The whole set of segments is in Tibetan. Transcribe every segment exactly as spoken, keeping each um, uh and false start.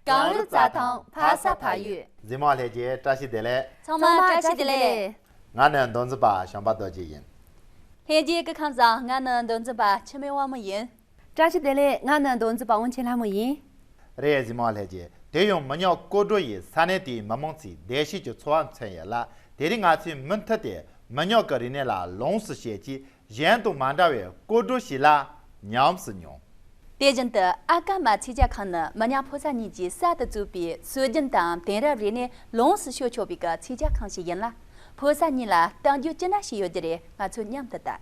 གངས་རི་རྩྭ་ཐང་ཕ་ས་ཕ་ཡུལ། གཟིགས་མོ་ལྷན་རྒྱས་བཀྲ་ཤིས་བདེ་ལེགས། ཚང་མ་བཀྲ་ཤིས་བདེ་ལེགས། ང་ནི་མདོ་འཛིན་པ་བྱམས་པ་རྡོ་རྗེ་ཡིན། ལྷན་རྒྱས་སྐུ་ཁམས་བཟང་། ང་ནི་མདོ་འཛིན་པ་འཆི་མེད་དབང་མོ་ཡིན། བཀྲ་ཤིས་བདེ་ལེགས། ང་ནི་མདོ་འཛིན་པ་དབང་ཆེན་ལྷ་མོ་ཡིན། རེད། གཟིགས་མོ་ལྷན་རྒྱས། དེ་ཡང་མི་ཉག་ཀོ་ཀྲོ་ཡིས་ས་གནས་དེའི་མི་མང་ཚོའི་བདེ་སྐྱིད་ཀྱི་འཚོ་བ་མཚོན་ཡོད་ལ། དེ་རིང་ང་ཚོས་མུ་མཐུད་དེ་མི་ཉག་གི་རིག་གནས་ལ་ལོངས་སུ་སྤྱད་ཀྱིས། གཞན་དང་མ་འདྲ་བའི་ཀོ་ཀྲོ་ཞིག་ལ་ཉམས་སུ་མྱོང་། དེ་བཞིན་དུ་ཨ་ཀ་མ་ཚིག་ཇ་ཁང་ནི་མི་ཉག་ཕོ་གསར་གཉིས་ཀྱིས་གསར་དུ་བཙུགས་པའི་སྲོལ་རྒྱུན་དང་དེང་རབས་རིག་གནས་ལོངས་སུ་སྤྱོད་ཆོག་པའི་གི་ཚིག་ཇ་ཁང་ཞིག་ཡིན་ལ། ཕོ་གསར་གཉིས་ལ་གཏམ་རྒྱུད་ཅི་འདྲ་ཞིག་ཡོད་རྒྱུ་རེད། ང་ཚོ་མཉམ་དུ་ལྟ།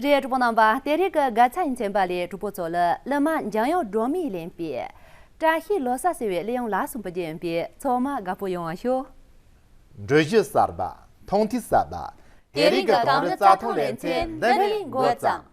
རེད། གྲོགས་པོ་རྣམ་པ། དེ་རིང་གི་དགའ་ཚལ་ཡིན་ཚན་པ་ལས་གྲོགས་པོ་ཚོ་ལ་གླུ་མ་འཇམ་དབྱངས་སྒྲོལ་མས་ལེན་པའི་བཀྲ་ཤིས་ལོ་གསར་ཟེར་བའི་གླུ་དབྱངས་ལ་སོགས་པ་བརྒྱུད་པའི་ཚང་མ་དགའ་པོ་ཡོང་བ་ཞུ། འགྲུལ་བཞུད་གསར་པ། མཐོང་ཐོས་གསར་པ། དེ་རིང་གི་གངས་རི་རྩྭ་ཐང་ལེ་ཚན་འདི་ནས་འགོ་བརྩམས།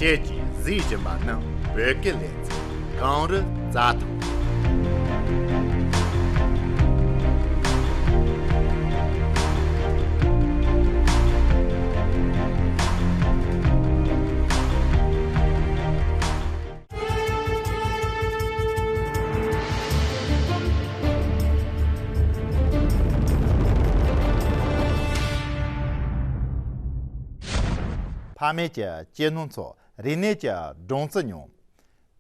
ཁྱེད་ཀྱིས་གཟིགས་བཞིན་པ་ནི་བོད་སྐད་ལེ་ཚན་གངས་རི་རྩྭ་ཐང་། ཕ་མེས་ཀྱི་གཅེས་ནོར་ཚོ་རིག་གནས་ཀྱི་སྦྲང་རྩི་མྱོང་།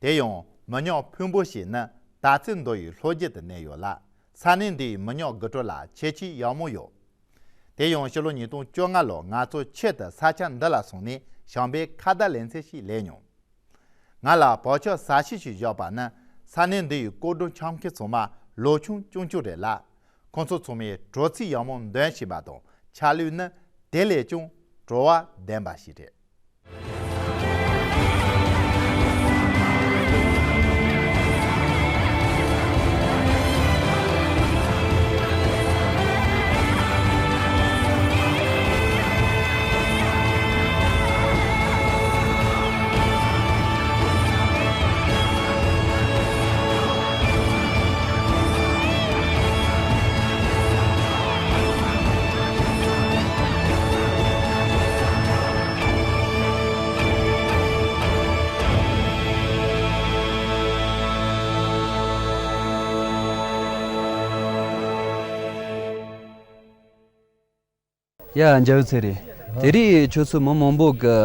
དེ་ཡང་མི་ཉག་ཕུན་པོ་ཞིག་ནི་དར་ཚིལ་མདོ་ཡི་ལྷོ་རྒྱུད་དུ་གནས་ཡོད་ལ། ས་གནས་འདིའི་མི་ཉག་དགུ་ཀྲོ་ལ་ཁྱད་ཆོས་ཡག་མོ་ཡོད། དེ་ཡང་ཕྱི་ལོ་ཉིས་སྟོང་བཅོ་ལྔ་ལོར་ང་ཚོ་ཆེད་དུ་ས་ཆ་འདི་ལ་སོང་ནས་བྱམས་པའི་ཁ་བརྡ་ལེ་ཚན་ཞིག་ལས་མྱོང་། ང་ལ་བག་ཆགས་ཟབ་ཤོས་ཤིག་བཞག་པ་ནི། ས་གནས་འདི་ཡི་ཀོ་ཀྲོ་འཁྱམ་མཁན་ཚང་མ་ལོ་ཆུང་ཆུང་ཆུང་རེད་ལ། ཁོང་ཚོ་ཚང་མས་བྲོ་ཚིག་ཡག་མོ་འདོན་བཞིན་པ་དང་། ཆ་ལུགས་ནི་དེ་ལས་ཀྱང་བྲོ་བ་ལྡན་པ་ཞིག་རེད། ཡ། འཇའ་འོད་ཚེ་རིང་། དེ་རིང་ཁྱོད་ཚོ་མི་མང་པོ་གི་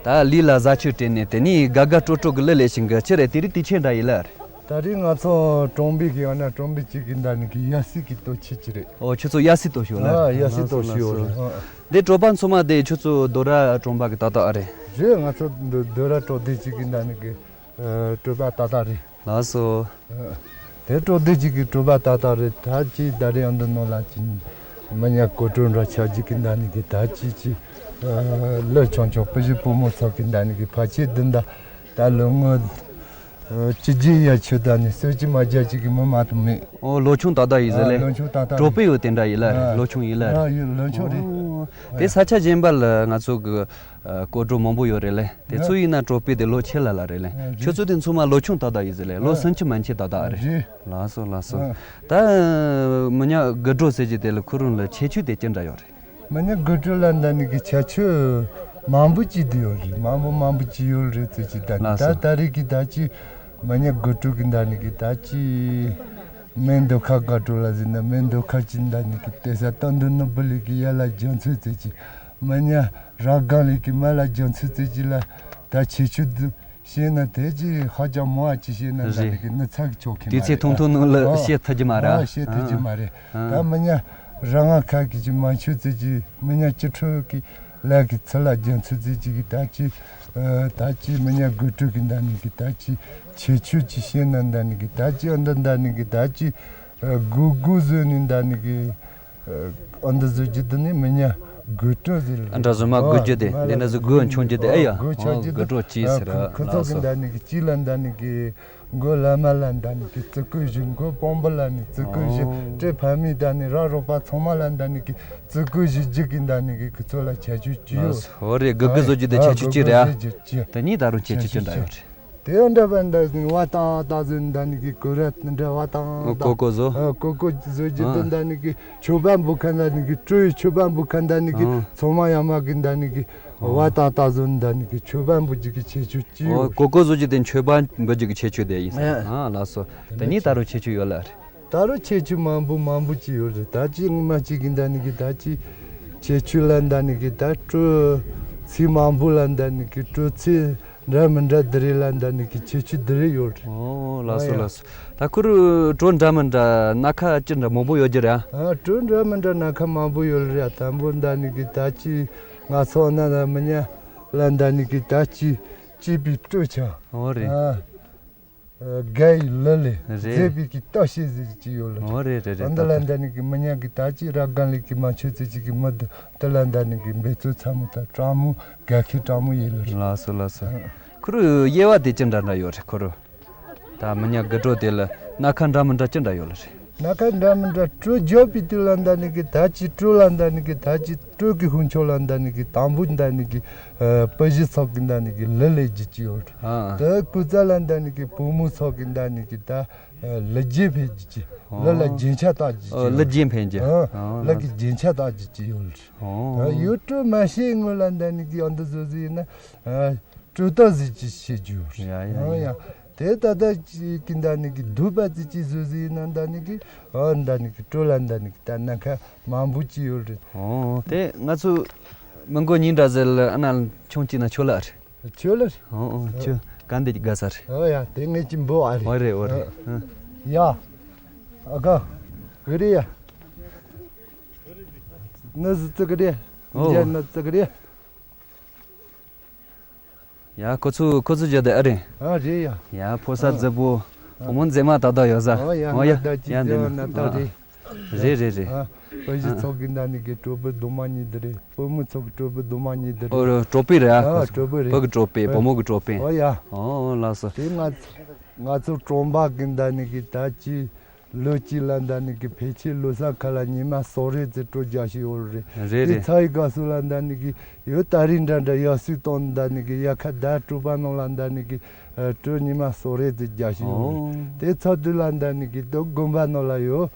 ད་ལུས་ལ་བཟའ་ཆུ་སྤྲད་ནས། དེ་ནས་དགའ་དགའ་སྤྲོ་སྤྲོ་གི་གླུ་ལེན་བཞིན་གི། ཁྱེད་རེད། དེ་རིང་དུས་ཆེན་འདྲ་ཡིན་ལ། ད་རིང་ང་ཚོ་གྲོང་པའི་གི་ཡང་ན་གྲོང་པའི་གཅིག་གི་འདྲ་ནི་གི་ཡ་སི་གི་སྟོད་ཆས་ཀྱི་རེད། ཨོ། ཁྱོད་ཚོ་ཡ་སི་སྟོད་ཤོག་ལ། ཨ། ཡ་སི་སྟོད་ཤོག་རེད། ཨ། འདི་གྲོ་པ་ཚང་མ་དེ་ཁྱོད་ཚོ་རྡོ་ར་གྲོང་པ་གི་ཏག་ཏག་ཨ་རེད། རེད། ང་ཚོ་རྡོ་རྡོ་ར་གྲོ་སྡེ་གཅིག་གི་འདྲ་ནི་གི་ཨ། གྲོ་པ་ཏག་ཏག་རེད། ལགས་སོ། དེ་གྲོ་སྡེ་གཅིག་གི་གྲོ་པ་ཏག་ཏག་རེད། ད་ཅི་ད་རེས་ཡང་འདི་ནང་ལ་ཅི་མི་ཉག་ཀོ་ཀྲོ་འདྲ་ཆགས་རྒྱུ་གི་འདྲ་ནི་གི། ད་ཅི་ཅི་ལོ་ཆུང་ཆུང་སྤུ་གཞི་སྤུ་མོ་ཚོགས་ཀྱི་འདྲ་ནི་གི། ཕལ་ཆེར་འདི་འདྲ་ད་ལོ་ངོ་ཅི་རྒྱུ་ཡ་ཆོད་ད་ནི་སོ་ཅི་མ་རྒྱ་ཅིག་གི་མི་མ་གཏོགས་མེད། ཨོ། ལོ་ཆུང་ཏག་ཏག་ཡིན་ཟེར་ལེ། ཨ། ལོ་ཆུང་ཏག་ཏག་རེད། གྲོགས་པོ་ཡོད་དེ་འདྲ་ཡིན་ལ། ཨ། ལོ་ཆུང་ཡིན་ལ། ཨ། ཡོད། ལོ་ཆུང་རེད། ཨོ། དེ་ས་ཆ་གཞན་པ་ལ་ང་ཚོ་གི་ཨ། ཀོ་ཀྲོ་མང་པོ་ཡོད་རེད་ལེ། དེ་ཚོ་ཡིན་ན་གྲོགས་པོ་དེ་ལོ་ཆེ་ལ་ལ་རེད་ལེ། ཨ། རེད། ཁྱོད་ཚོ་དེ་ཚང་མ་ལོ་ཆུང་ཏག་ཏག་ཡིན་ཟེར་ལེ། ལོ་ཨ། སུམ་ཅུ་མན་ཆད་ཏག་ཏག་རེད། རེད། ལགས་སོ། ལགས་སོ། ཨ། ད་མི་ཉག་དགུ་ཀྲོ་ཟེར་གྱི་དེ་ལ་ཁོ་རང་ལ་ཁྱད་ཆོས་དེ་ཅི་འདྲ་ཡོད་རེད། མི་ཉག་དགུ་ཀྲོ་ལ་འདྲ་ནི་གི་ཁྱད་ཆོས་མང་པོ་ཅིག་དེ་ཡོད་རེད། མང་པོ་མང་པོ་ཅིག་ཡོད་རེད་ཟེར་གྱི། ད་ནི་ལགས་ད་སོ། ད་རེས་ཀྱི་ད་ཅི་མི་ཉག་དགུ་ཀྲོ་གི་འདྲ་ནི་གི་ད་ཅི་མེ་མདོ་ཁ་དགའ་སྤྲོ་ལ་ཟེར་ན། མེ་མདོ་ཁ་ཅི་འདྲ་ནི་གི་དེ་ས་སྟོན་འདི་ནོར་བུ་ལི་གི་ཡ་ལ་རྒྱ་མཚོ་ཟེར་གྱི། མི་ཉག་ར་སྒང་ལི་གི་མ་ལ་རྒྱ་མཚོ་ཟེར་གྱི་ལ། ད་ཁྱད་ཆོས་འདི་བཤད་ན་དེ་ཅི་ཧ་ཅང་མང་ཨ། ཅི་བཤད་ན་འདྲ་རེད། ནི་གི་ནི་ཚགས་ཆོག་གི་མ་རེད། དུས་ཚོད་ཐུང་ཐུང་ནང་ལ་ཨ། བཤད་ཐུབ་ཀྱི་མ་རེད་ཨ། ཨ། བཤད་ཐུབ་ཀྱི་མ་རེད། ཨ། ད་མི་ཉག་ར་ང་ཁ་གི་ཅི་མ་ཆུ་ཟེར་གྱི། མི་ཉག་ཅི་ཁྲོ་གི། ལག་གི་ཚུར་ལ་རྒྱུ་མཚན་ཚིག་གཅིག་གི་ད་ཅི། ད་ཅི་མི་ཉག་དགུ་སྤྲོད་གི་འདའ་ནི་གི་ད་ཅི། ཁྱད་ཆོས་ཅི་ཤེས་ན་འདའ་ནི་གི་ད་ཅི། ཨ་འདི་འདའ་ནི་གི་ད་ཅི། དགུ་དགུ་བཟོས་ནི་འདའ་ནི་གི། ཨ་འདི་བཟོ་རྒྱུ་འདི་ནི་མི་ཉག་དགུ་སྤྲོད་ཟེར་ལ། ཨ་འདྲ་བཟོ་མ་དགུ་རྒྱུ་དེ་འདི་ན་བཟོ་དགུ་འཆོང་རྒྱུ་དེ་ཨེ་ཡ། དགུ་ཆགས་རྒྱུ་དགུ་སྤྲོད་ཅི་ཟེར་ཨ། ཁོ་ཚོ་གི་འདའ་ནི་གི་གཅིག་ལ་འདའ་ནི་གི། མགོ་བླ་མ་ལ་འདའ་ནི་གི་བརྩི་བཀུར་ཞུ། མགོ་དཔོན་པོ་ལ་ནི་བརྩི་བཀུར་ཞུ། ཨོ། སྤྲེལ་ཕ་མའི་འདའ་ནི་ར་རོགས་པ་ཚང་མ་ལ་འདའ་ནི་གི་བརྩི་བཀུར་ཞུ་རྒྱུ་གི་འདའ་ནི་གི་ཁོ་ཚོ་ལ་ཁྱད་ཆོས་ཅི་ཡོད། ཨོ་རེད། དགུ་དགུ་བཟོ་རྒྱུ་དེ་ཁྱད་ཆོས་ཅི་རེད་ཨ། དེ་གཉིས་ད་རུང་ཁྱད་ཆོས་ཅི་འདྲ་ཡོད་རེད། དེ་འདྲ་བ་འདའ་ནི་བ་དང་ད་བཟོ་འདའ་ནི་གི་གོ་ར་འདྲ་བ་དང་ད་ཀོ་ཀོ་བཟོ། ཨ་ཀོ་ཀོ་བཟོ་རྒྱུ་དེ་འདའ་ནི་གི་མཆོད་པ་འབུལ་མཁན་འདའ་ནི་གི་སྤྲོ་བའི་མཆོད་པ་འབུལ་མཁན་འདའ་ནི་གི་ཚང་མ་ཡ་མ་གི་འདའ་ནི་གི། བ་དང་ད་བཟོ་འདའ་ནི་གི་མཆོད་པ་འབུལ་རྒྱུ་གི་ཁྱད་ཆོས་ཅི་ཡོད། ཨོ་ཀོ་ཀོ་བཟོ་རྒྱུ་དེ་མཆོད་པ་འབུལ་རྒྱུ་གི་ཁྱད་ཆོས་དེ་ཡིན་ས། ཨ་ལགས་སོ། དེ་ནི་ད་རུང་ཁྱད་ཆོས་ཡོད་ལ་རེད། ད་རུང་ཁྱད་ཆོས་མང་པོ་མང་པོ་ཅི་ཡོད་རེད། ད་ཅི་ངོ་མ་ཅི་གི་འདའ་ནི་གི་ད་ཅི་ཁྱད་ཆོས་ལ་འདའ་ནི་གི་ད་སྤྲོ་ཚིག་མང་པོ་ལ་འདའ་ནི་གི་སྤྲོ་ཚིག་འདྲ་མི་འདྲ་དེ་རེད་ལ་འདའ་ནི་གི་ཁྱད་ཆོས་དེ་རེད་ཡོད་རེད། ཨོ་ལགས་སོ་ལགས་སོ། ད་ཁོ་རུ་སྤྲོ་འདྲ་མི་འདྲ་སྣ་ཁ་ཅི་འདྲ་མང་པོ་ཡོད་རྒྱུ་རེད་ཨ། ཨ་སྤྲོ་འདྲ་མི་འདྲ་སྣ་ཁ་མང་པོ་ཡོད་རེད་ཨ། དང་པོ་འདའ་ནི་གི་ད་ཅི་ང་ཚོ་ན་ན་མི་ཉག་ལ་འདའ་ནི་གི་ད་ཅི་སྐྱེས་པའི་སྤྲོ་ཆ། ཨོ་རེད། ཨ་དགའ་ཡི་ལི་ལི་རེད། མཛེས་པའི་གི་ལྟ་ཤེས་ཟེར་གྱི་ཡོད་ལ། ཨོ་རེད་རེད་རེད། འདི་ལ་འདའ་ནི་གི་མི་ཉག་གི་ད་ཅི་ར་གང་ལི་གི་མ་ཆོས་ཚེ་གཅིག་གི་མི་འདི་འདི་ལ་འདའ་ནི་གི་འབད་རྩོལ་ཚ་མོ་དང་དྲང་མོ་དགའ་ཁྱི་དྲང་མོ་ཡིན་ལ་རེད། ལགས་སོ་ལགས་སོ། ཁོ་རུ་དབྱེ་བ་དེ་ཅི་འདྲ་འདྲ་ཡོད་རེད་ཁོ་རུ། ད་མི་ཉག་དགུ་སྤྲོད་དེ་ལ་སྣ་ཁ་འདྲ་མི་འདྲ་ཅི་འདྲ་ཡོད་ལ་རེད། སྣ་ཁ་འདྲ་མི་འདྲ་སྤྲོ་རྒྱག་པའི་དུས་ལ་འདའ་ནི་གི་ད་ཅི་སྤྲོ་ལ་འདའ་ནི་གི་ད་ཅི་སྤྲོ་གི་ཧུན་ཆོ་ལ་འདའ་ནི་གི་དང་པོ་འདའ་ནི་གི་ཨ་པི་ཞི་ཚོགས་གི་འདའ་ནི་གི་ལི་ལི་རྒྱུ་ཅི་ཡོད། ཨ་ད་སྐུ་ཚ་ལ་འདའ་ནི་གི་བུ་མོ་ཚོགས་གི་འདའ་ནི་གི་ད་ཨ་ལི་རྒྱུ་འཕེན་རྒྱུ་ཅི། ཨོ། ལི་ལ་རྒྱུན་ཆ་བཏགས་རྒྱུ་ཅི་ཨོ་ལི་ཡོད། རྒྱུན་འཕེན་རྒྱུ། ཨ་ཨོ་ལི་གི་རྒྱུན་ཆ་བཏགས་རྒྱུ་ཅི་ཡོད། ཨོ། ད་ཡུལ་སྤྲོ་མ་ཤེས་སྔོན་ལ་འདའ་ནི་གི་ཨ་འདི་བཟོ་ཟིག་ཡིན་ན་ཨ། སྤྲོ་ད་ཟིག་ཅིག་བྱེད་རྒྱུ། ཡ་ཡ་ཡ། ཡ། དེ་ད་ལྟ་ཅིག་གི་འདའ་ནི་གི་སྡུག་པ་ཙི་ཅིག་བཟོ་ཟིག་ཡིན་ན་འདའ་ནི་གི་ཨ་འདའ་ནི་གི་སྤྲོ་ལ་འདའ་ནི་གི་ད་སྣ་ཁ་མང་པོ་ཅིག་ཡོད་རེད། ཨོ་དེ་ང་ཚོ་མི་མགོ་ཉིན་འདྲ་ཟེར་ལ་ཨ་ན་ཆུང་ཅིག་ན་ཆོ་ལ་རེད། ཆོ་ལ་རེད། ཨོ་ཨོ་ཆོ་ག་འདི་དགའ་ས་རེད། ཨོ་ཡ་དེ་ངེད་ཀྱི་འབོ་ཨ་རེད། ཨོ་རེད་ཨོ་རེད། ཡ། ཨ་ག་གི་རེད་ཡ། ནི་ཟི་ཙི་གི་རེད། ཨོ་འཇའ་ནི་ཙི་གི་རེད། ཡ་ཁོ་ཚོ་ཁོ་ཚོ་བརྒྱ་དེ་ཨ་རེད། ཨ་རེད་ཡ། ཡ་ཕོ་གསར་རྫི་པོ། ཨ་བུ་མོ་མཛེས་མ་ཏག་ཏག་ཡོད་ས། ཨ་ཡ་ཨོ་ཡ་ང་ད་ཅི་ཡ་འདི་ཟེར་ན་ན་ཏག་ཨ་རེད། རེད་རེད་རེད། ཨ་བུ་གཞི་ཚོགས་ཀྱི་འདའ་ནི་གི་གྲོགས་པོ་རྡོག་མ་གཉིས་འདི་རེད། བུ་མོ་ཚོགས་ཀྱི་གྲོགས་པོ་རྡོག་མ་གཉིས་འདི་རེད། ཨོ་གྲོགས་པོ་རེད་ཨ། ཨ་གྲོགས་པོ་རེད། བུ་གི་གྲོགས་པོ་བུ་མོ་གི་གྲོགས་པོ། ཨོ་ཡ། ཨོ་ལགས་སོ། དེ་ང་ང་ཚོ་གྲོང་པ་གི་འདའ་ནི་གི་ད་ཅི། ལོ་གཅིག་ལ་འདའ་ནི་གི་ཕལ་ཆེར་ལོ་གསར་ཁ་ལ་ཉི་མ་གསོལ་རས་ཙི་སྤྲོ་རྒྱག་ཞིག་ཡོད་རེད། རེད་དེ་རེད། ཚ་ཡི་དགའ་སུ་ལ་འདའ་ནི་གི་ཡོད་ད་རིང་འདྲ་འདྲ་ཡག་སུའི་སྟོན་འདའ་ནི་གི་ཡ་ཁ་ད་སྤྲོ་པ་ནང་ལ་འདའ་ནི་གི་སྤྲོ་ཉི་མ་གསོལ་རས་ཙི་རྒྱག་ཞིག་ཡོད་རེད། ཨོ། དེ་ཚ་དུས་ལ་འདའ་ནི་གི་དོ་དགོན་པ་ནང་ལ་ཡོད་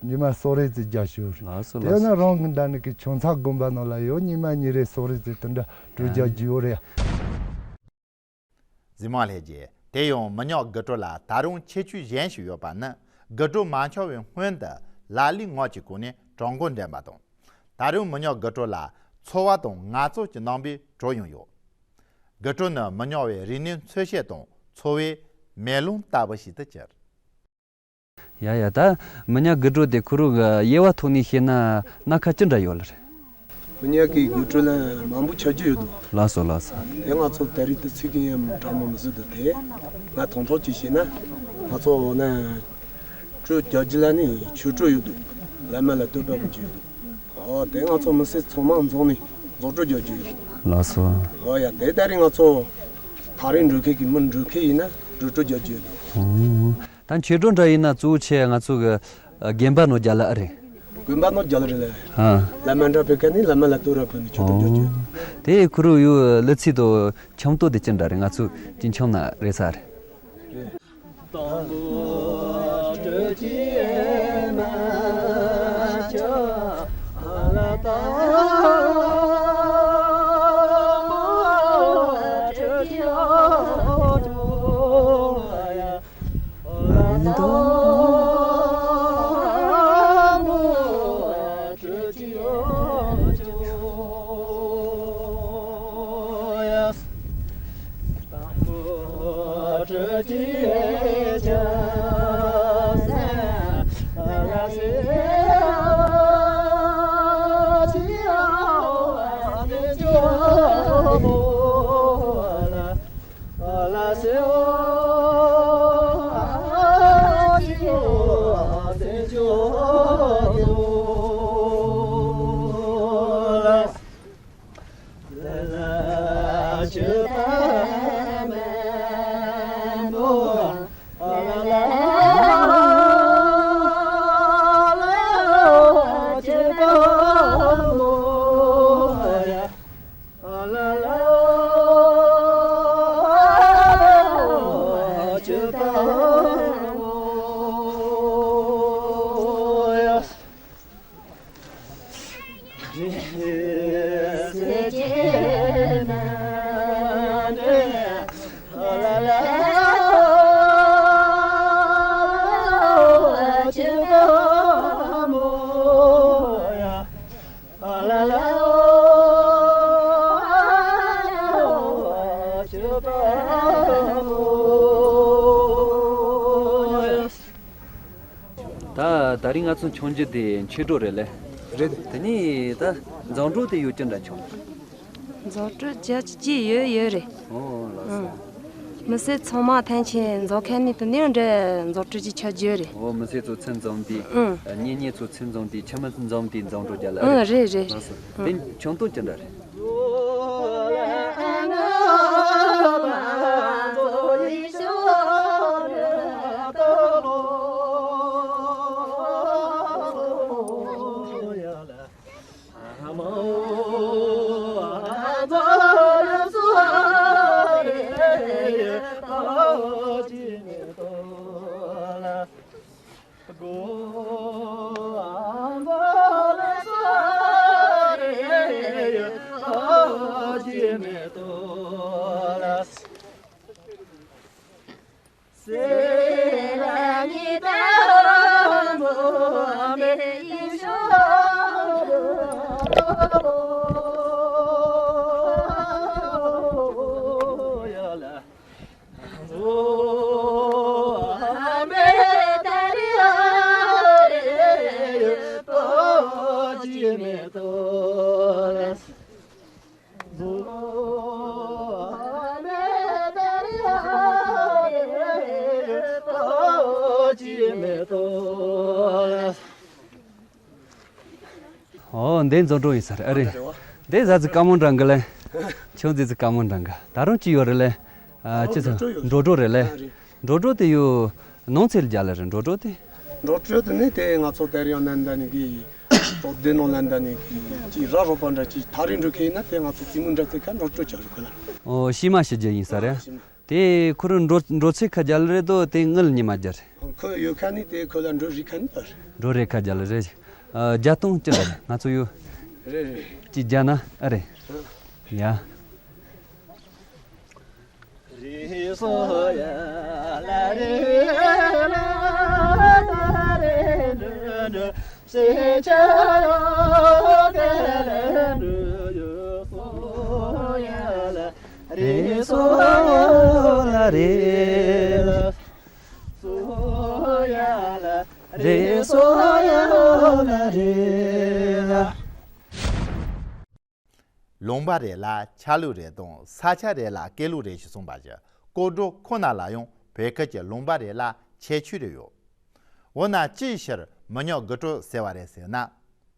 ཉི་མ་གསོལ་རས་ཙི་རྒྱག་ཞིག་ཡོད་རེད། ལགས་སོ་དེ་ལགས་ན་སོ། རང་གི་འདའ་ནི་གི་ཆུང་ཚགས་དགོན་པ་ནང་ལ་ཡོད་ཉི་མ་ཉི་རེ་གསོལ་རས་ཙི་དེ་འདྲ་སྤྲོ་རྒྱག་རྒྱུ་ཡོད་རེད། གཟིགས་མང་ལྷན་རྒྱས། དེ་ཡང་མི་ཉག་དགུ་སྤྲོད་ལ་ད་རུང་ཁྱད་ཆོས་གཞན་ཞིག་ཡོད་པ་ནི་དགུ་སྤྲོད་མ་འཆང་བའི་སྔོན་དུ་ལ་ལུའི་ངག་གི་སྒོ་ནས་གྲངས་འགོ་འདྲེན་པ་དང་། ད་རུང་མི་ཉག་དགུ་སྤྲོད་ལ་འཚོ་བ་དང་ངལ་རྩོལ་གྱི་རྣམ་པའི་སྤྲོ་ཡང་ཡོད། དགུ་སྤྲོད་ནི་མི་ཉག་པའི་རིག་གནས་འཚོལ་བཤད་དང་འཚོ་བའི་མེ་ལོང་ལྟ་བུ་ཞིག་ཏུ་གྱུར། ཡ་ཡ་ད་མི་ཉག་དགུ་སྤྲོད་དེ་ཁོ་རང་གི་དབྱེ་བ་ཐོག་ནས་བཤད་ན་སྣ་ཁ་ཅི་འདྲ་ཡོད་ལ་རེད། མི་ཉག་གི་དགུ་སྤྲོད་ལ་མང་པོ་ཆ་རྒྱུ་ཡོད་དོ། ལགས་སོ་ལགས་སོ། དེ་ང་ཚོ་ད་རེས་དུ་ཚིག་གི་ཡང་དྲང་མོ་མི་བཟོད་དོ་དེ་ང་དང་ཐོག་ཅིག་བཤད་ན་ང་ཚོ་འོ་ན་སྤྲོད་རྒྱག་རྒྱུ་ལ་ནི་ཆོས་སྤྲོད་ཡོད་དོ། བླ་མ་ལ་བསྟོད་པ་པོ་ཅིག་ཡོད་དོ། ཨོ་དེ་ང་ཚོ་མི་སེར་ཚང་མ་འཛོམས་ནས་རྫོགས་སྤྲོད་རྒྱག་རྒྱུ་ཡོད། ལགས་སོ། ཨོ་ཡ་དེ་ད་རེས་ང་ཚོ་ཐག་རིང་འགྲོ་མཁན་གྱི་མི་འགྲོ་མཁན་ཡིན་ན་རྫོགས་སྤྲོད་རྒྱག་རྒྱུ་ཡོད་དོ། ཨོ། ད་མཆོད་སྤྲོད་འདྲ་ཡིན་ན་གཙོ་བོ་ཆེ་ང་ཚོ་གི་དགོན་པ་ནང་རྒྱ་ལ་ཨ་རེད། དགོན་པ་ནང་རྒྱ་ལ་རེད་ལ། ཨ། བླ་མ་འདྲ་ཕེབས་མཁན་ནི་བླ་མ་ལ་བསྟོད་ར་ཕུལ་ནས་མཆོད་སྤྲོད་རྒྱག་རྒྱུ་ཡོད་དོ། དེ་ཁོ་རང་ཡོད་ལི་ཚིག་དང་འཆམ་ཏོ་དེ་ཅི་འདྲ་རེད། ང་ཚོ་ཅི་འཆམ་ན་རེད་ས་རེད། ད་ད་རིང་ང་ཚོ་མཆོང་རྒྱུ་དེ་མཆོད་གྲོགས་རེད་ལེ། རེད། དེ་ནས་ད་འཛོམས་གྲོགས་དེ་ཡོད་ཀྱི་འདྲ་བྱུང་། འཛོམས་གྲོགས་བརྒྱ་ཆ་བརྒྱ་ཡོད་ཡོད་རེད། ཨོ་ལགས་སོ། ཨང་། མི་སེར་ཚང་མ་ཐེངས་ཆེན་འཛོམས་མཁན་ནི་དུ་ནི་འདྲ་འཛོམས་གྲོགས་ཀྱི་ཆ་བརྒྱུད་རེད། ཨོ་མི་སེར་ཚོ་ཚུར་འཛོམས་དུས། ཨང་། གཉེན་ཉེ་ཚོ་ཚུར་འཛོམས་དུས་ཁྱིམ་མི་འཛོམས་དུས་འཛོམས་གྲོགས་རྒྱག་ལ། ཨང་། རེད་རེད་རེད། ལགས་སོ། ཨང་། དེ་ཆུང་དོན་ཅི་འདྲ་རེད། ཨོ་འདི་འཛོམས་གྲོགས་ཡིན་ས་རེད། ཨ་རེད། འདི་ཟ་ཙི་དཀའ་མོ་འདྲ་འགི་ལེ། ཆུང་ཙི་ཙི་དཀའ་མོ་འདྲ་འགི། ད་རུང་ཅི་ཡོད་རེད་ལེ། ཨ་ཅི་ཚོ་འགྲོ་གྲོགས་རེད་ལེ། འགྲོ་གྲོགས་དེ་ཡོད། ནང་ཚེ་ལ་རྒྱ་ལ་རེད་འགྲོ་གྲོགས་དེ། འགྲོ་གྲོགས་དེ་ནི་དེ་ང་ཚོ་དེར་ཡང་ནན་ད་ནི་གི། ཏོ་དེ་ནང་ལན་ད་ནི་གི་ཅི་ར་རོ་པ་འདྲ་ཅི་ཐག་རིང་འགྲོ་མཁན་ཡིན་ན་དེ་ང་ཚོ་ཙི་མུ་འདྲ་ཚེ་ཁ་འགྲོ་གྲོགས་ཆགས་རེད་ཁོ་ལ། ཨོ་ཤི་མ་ཤི་རྒྱུ་ཡིན་ས་རེད། ཤི་མ། དེ་ཁོ་རང་འགྲོ་འགྲོ་ཚེ་ཁ་རྒྱ་ལ་རེད་དོ་དེ་དངུལ་ཉི་མ་རྒྱ་རེད། ཁོ་ཡོད་ཁ་ནི་དེ་ཁོ་ལ་འགྲོ་རི་ཁ་ནི་ལ་རེད། འགྲོ་རེ་ཁ་རྒྱ་ལ་རེད། ཨ་རྒྱ་སྟོང་ཅི་ལ་རེད་ང་ཚོ་ཡོད། རེད་རེད། ཅི་རྒྱ་ན་ཨ་རེད། ཡ། ལུང་པ་རེ་ལ་ཆ་ལུགས་རེ་དང་ས་ཆ་རེ་ལ་སྐད་ལུགས་རེ་ཞེས་གསུངས་པ་བཞིན་སྐོར་བྲོ་ཁོ་ན་ལ་ཡང་བོད་ཁུལ་གྱི་ལུང་པ་རེ་ལ་ཁྱད་ཆོས་རེ་ཡོད། འོ་ན་ཅིའི་ཕྱིར་མི་ཉག་དགུ་བྲོ་ཟེར་བ་རེད་ཟེར་ན།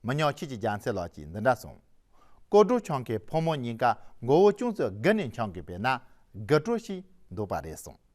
མི་ཉག་ཆོས་ཀྱི་རྒྱལ་མཚན་ལགས་ཀྱིས་འདི་འདྲ་གསུངས། སྐོར་བྲོ་འཆང་མཁན་ཕོ་མོ་གཉིས་ཀ་མགོ་བོ་ཅུང་ཙམ་སྒུར་ནས་འཆང་དགོས་པས་ན་དགུ་བྲོ་ཞེས་འདོགས་པ་རེད་གསུངས།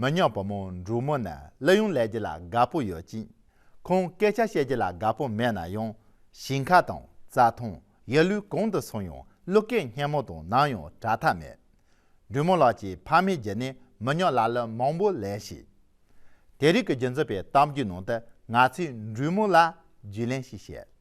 མི་ཉག་བུ་མོ་འབྲུག་མོ་ནི་གླུ་དབྱངས་ལེན་རྒྱུ་ལ་དགའ་པོ་ཡོད་ཅིང་། ཁོང་སྐད་ཆ་བཤད་རྒྱུ་ལ་དགའ་པོ་མེད་ན་ཡང་། ཞིང་ཁ་དང་རྩྭ་ཐང་། ཡུལ་ལུང་གང་དུ་སོང་ཡང་གླུ་སྐད་སྙན་མོ་དང་ནམ་ཡང་བྲལ་ཐབས་མེད། འབྲུག་མོ་ལགས་ཀྱི་ཕ་མེས་བརྒྱུད་ནས་མི་ཉག་གླུ་གླུ་མང་པོ་ལེན་ཤིང་། དེ་རིང་གི་རྒྱུན་འཛིན་པའི་གཏམ་རྒྱུད་ནང་དུ་ང་ཚོས་འབྲུག་མོ་ལ་རྒྱུས་ལོན་ཞིག་བྱེད།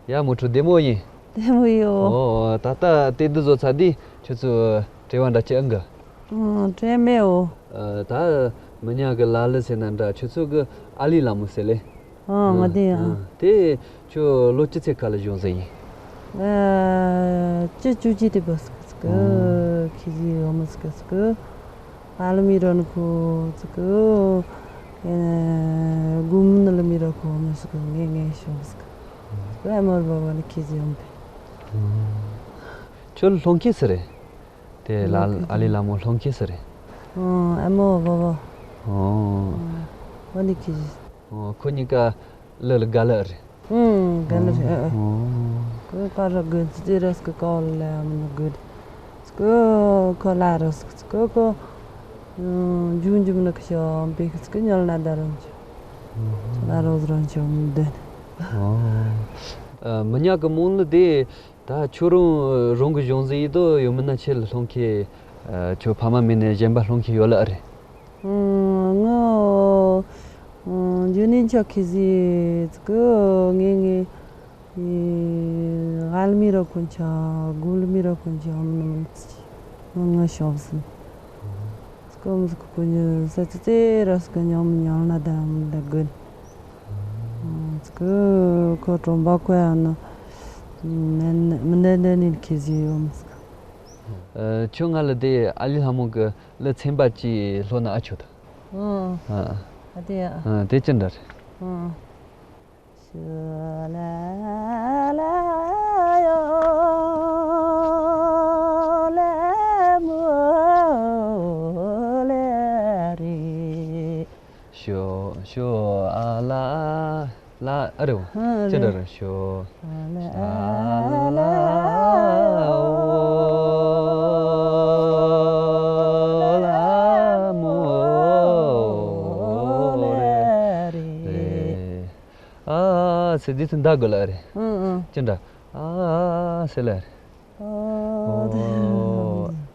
ཡ། མུ་ཁྲུ་བདེ་མོ་ཡིན། བདེ་མོ་ཡོད། ཨོ། ད་ལྟ་དེ་འདི་བཟོ་ཚར་དུས་ཁྱོད་ཚོ་བྲེལ་བ་འདྲ་ཅིག་ཨང་གི། ཨང་། བྲེལ་མེད་འོ། ཨ། ད་མི་ཉག་གི་ལ་ལི་ཟེར་ན་འདྲ། ཁྱོད་ཚོ་གི་ཨ་ལི་ལ་མོ་ཟེར་ལེ། ཨང་། ང་དེ་ཡང་། ཨ། དེ་ཁྱོད་ལོ་ཅི་ཚེ་ག་ལ་བྱུང་ཟེར་ཡིན། ཨ། བཅུ་བཅུ་གཅིག་དེ་བ་ཟིག་ཟིག་གི། ཨོ། ཁི་ཟི་ཡོད་མོ་ཟིག་གི་ཟིག་གི། ཨ་ལ་མི་རོ་ནི་ཁོ་ཟིག་གི། ཨེ། གུ་མུ་ནི་ལ་མི་རོ་ཁོ་མི་ཟིག་གི། ངེ་ངེ་ཤོག་ཟིག་གི། ཨེ་མོ་ར་བ་བ་ནི་ཁི་ཟི་ཡོང་པས། ཁྱོད་ལྷོ་ཁྱི་སི་རེད། དེ་ལ་ཨ་ལི་ལ་མོ་ལྷོ་ཁྱི་སི་རེད། ཨེ་མོ་བ་བ། ཨོ། བ་ནི་ཁི་ཟི། ཨོ། ཁོ་གཉིས་ཀ་ལི་ལ་ག་ལི་རེད། ཨུམ། ག་ལི་རེད། ཨོ། ཁོ་ཀ་ར་གོན་ཙི་ར་སྐུ་ཀའོ་ལ་མི་གོན། སྐུ་ཁོ་ལ་ར་སྐུ་ཁོ། ཨུམ། ཇུང་ཇུང་ནི་ཁྱོ་བེ་ཁི་སྐུ་ཉོལ་ན་ད་རང་ཆོ། ལ་རོ་རང་ཆོ་མི་འདོན། ཨོ། ཨ། མི་ཉག་གི་མོང་ལི་དེ། ད་ཁྱོད་རང་རང་གི་གཞུང་ཟིག་ཡིན་དོ་ཡོད་མིན་ན། ཁྱེད་ལ་ལྷོ་ཁྱི། ཨ། ཁྱོད་ཕ་མ་མེད་ནས་གཞན་པ་ལྷོ་ཁྱི་ཡོད་ལ་ཨ་རེད། ཨང་། ང་། ཨང་། ཇོ་ནི་ཆ་ཁི་ཟི་ཙི་གི་ངེ་ངེ། ཨེ། ཨ་ལ་མི་རོ་ཁོན་ཆ། གུ་ལ་མི་རོ་ཁོན་ཆ་མི་ནི་མི་ནི་ཙི་ང་ང་ཤོབ་སི། ཙི་གི་མི་ཙི་གི་ཁོ་ཉི་ས་ཙི་ཙི་ར་ཙི་གི་ཉོ་མི་ཉོ་ན་ད་མི་ད་གོན། ཙི་གི་ཁོ་གྲོང་པ་ཁོ་ཡང་ན། མི་ནི་མི་ནི་ནི་ཁི་ཟི་ཡོད་མི་ཙི་གི། ཨ། ཁྱོད་ང་ལ་དེ་ཨ་ལི་ལྷ་མོ་གི་ལི་ཚན་པ་ཅིག་ལྷོ་ན་ཨ་ཆོ་ད། ཨང་། ཨ། ཨ་དེ་ཡ། ཨ། དེ་ཅི་འདྲ་རེད། ཨང་། ཤོ་ལ་ལ་ཡོ་ལ་མོ་ལ་རེ། ཤོ་ཤོ་ཨ་ལ་ལ་ཨ་རེ་བ། ཨ་ཅི་འདྲ་རེད། རེད། ཤོ་ཨ་ལ་ཨ་ལ་ཨོ་ལ་མོ་ལ་རེ། ཨ་ཟེར་དུས་ཚོད་འདའ་དགོས་ལ་རེད། ཨང་། ཨང་། ཅི་འདྲ། ཨ་ཟེར་ལ་རེད། ཨོ། ཨོ།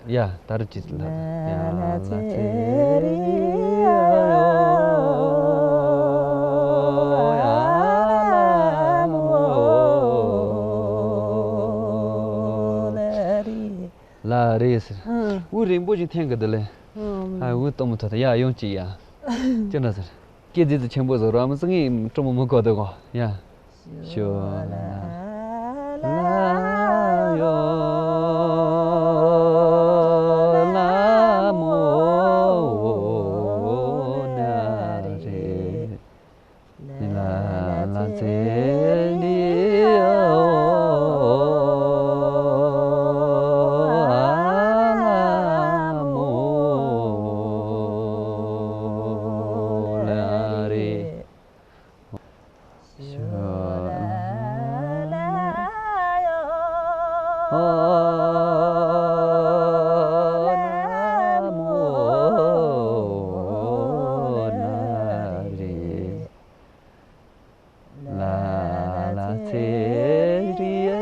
ཡ། ད་རུ་ཅི་ལ། ཡ་ལ་ཚེ་རི་ཡ་ཡོ་ཡ་ལ་མོ་ལ་རེད། ལ་རེད་ཟེར། ཨང་། འུ་རིང་པོ་ཞིག་འཐེན་གི་འདུག་ལེ། ཨང་། ཨ། འུ་གཏོང་མི་ཐུབ་ད། ཡ་ཡོང་ཅིག་ཡ། ཅི་འདྲ་ཟེར། སྐད་ཙི་ཙི་ཆེན་པོ་ཟིག་ར་མི་ཟིག་ངས་སྤྲོ་མོ་མི་གོ་འདུག་གོ། ཡ། ཤོ་ལ་ལ་ཡོ་ལ་མོ་ན་རེ། ལ་ལ་ཚེ་འདི་ཨ་ལ་མོ་ལ་རེ། ཤོ་ལ་ལ་ཡོ་ལ་མོ་ལ་རེ། ལ་ལ་ཚེ་རི་ཨ་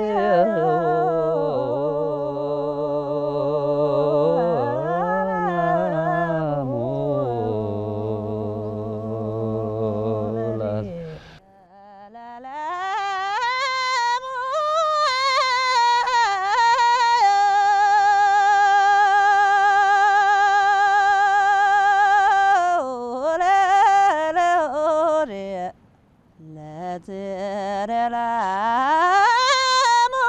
ལ་མོ་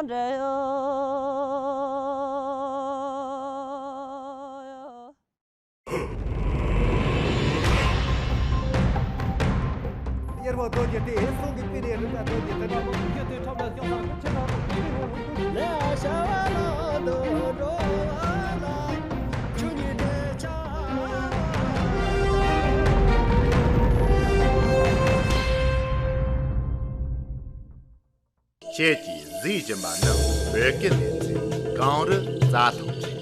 ལ། གཡེར་བ་རྡོ་རྗེ་སྟེ། ཧེ་སོང་གི་པི་ནས་རིམ་པ་རྡོ་རྗེ་སྟེ། རྒྱུ་དེ་ཁྲོམ་ལ་ཤོང་ས་ཁྱེད་རང་ལ་ཁྱེད་རང་ལ། ཁྱེད་ཀྱིས་གཟིགས་བཞིན་པ་ནི་བོད་སྐད་སླེ་ཚན་གངས་རི་རྩྭ་ཐང་རེད།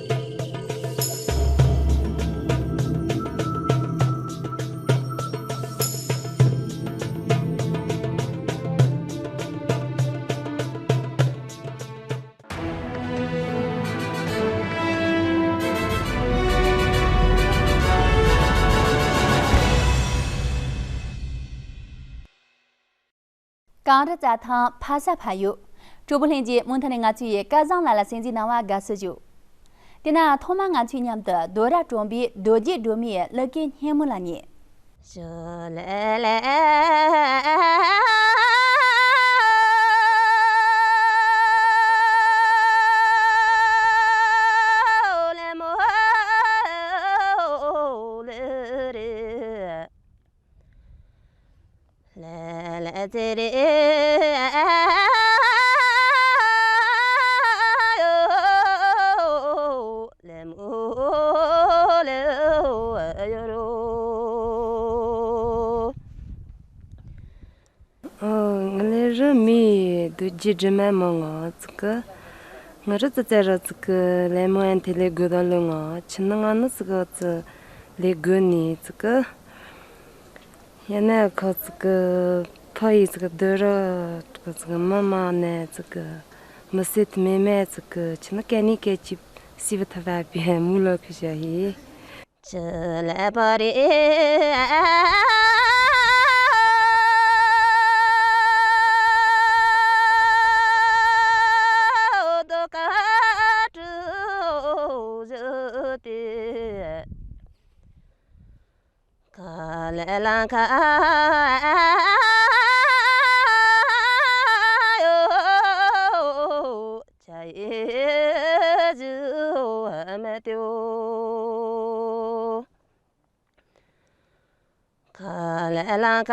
གངས་རི་རྩྭ་ཐང་ཕ་ས་ཕ་ཡུལ། གྲོགས་པོ་ལྷན་རྒྱས། མུ་མཐུད་ནས་ང་ཚོ་ཡི་སྐལ་བཟང་ལགས་ལ་གསན་གཟིགས་གནང་བར་དགའ་བསུ་ཞུ། དེ་ན་ཐོག་མར་ང་ཚོས་མཉམ་དུ་རྡོ་ར་གྲོང་པའི་རྡོ་རྗེ་སྒྲོལ་མའི་གླུ་སྐད་སྙན་མོ་ལ་ཉན། ཨོ། ང་ལེ་རི་མི་རྡོ་རྗེ་སྒྲོལ་མ་མོ་ང་ཙི་གི། ང་རི་ཙི་ཙེ་རི་ཙི་གི་ལེ་མོ་ཨན་ཐེ་ལེ་གོ་ད་ལེ་ང་ཆི་ན་ང་ནི་ཙི་གི་ཙི་ལེ་གོ་ནི་ཙི་གི། ཡ་ན་ཁོ་ཙི་གི་ཕ་ཡི་ཙི་གི་རྡོ་རི་ཙི་གི་མི་མ་ནེ་ཙི་གི་མི་སེ་ཐི་མེ་མེ་ཙི་གི་ཆི་ན་ཀ་ནི་ཀེ་ཅི་སི་བི་ཐ་བ་བི་མུ་ལ་ཁི་ཤ་ཡི། ཅི་ལེ་པ་རེ། དོ་ཀ་ཀྲུ་ཞུ་ཏེ། ཀ་ལེ་ལ་ཀ་ཡོ། ཅ་ཡེ་ཇུ་མེ་ཏེའོ། ཁ་ལེ་ལ་ཁ་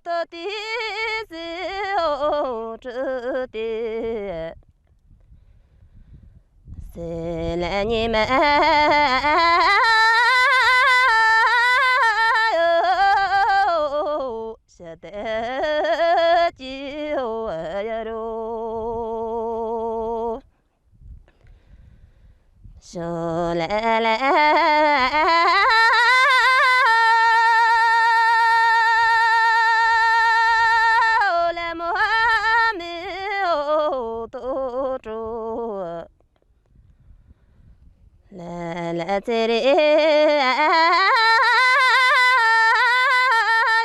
ཏོ་ཏི་སི་ཨོ་ཏྲུ་ཏི། སེ་ལེ་ཉི་མ་ཡོ། ཤ་དེ་ཅི་ཡོ་ཡ་རོ། ཤོ་ལེ་ལེ་ལེ་མོ་མི་ཨོ་ཏོ་ཏྲོ། ལ་ལ་ཙེ་རེ་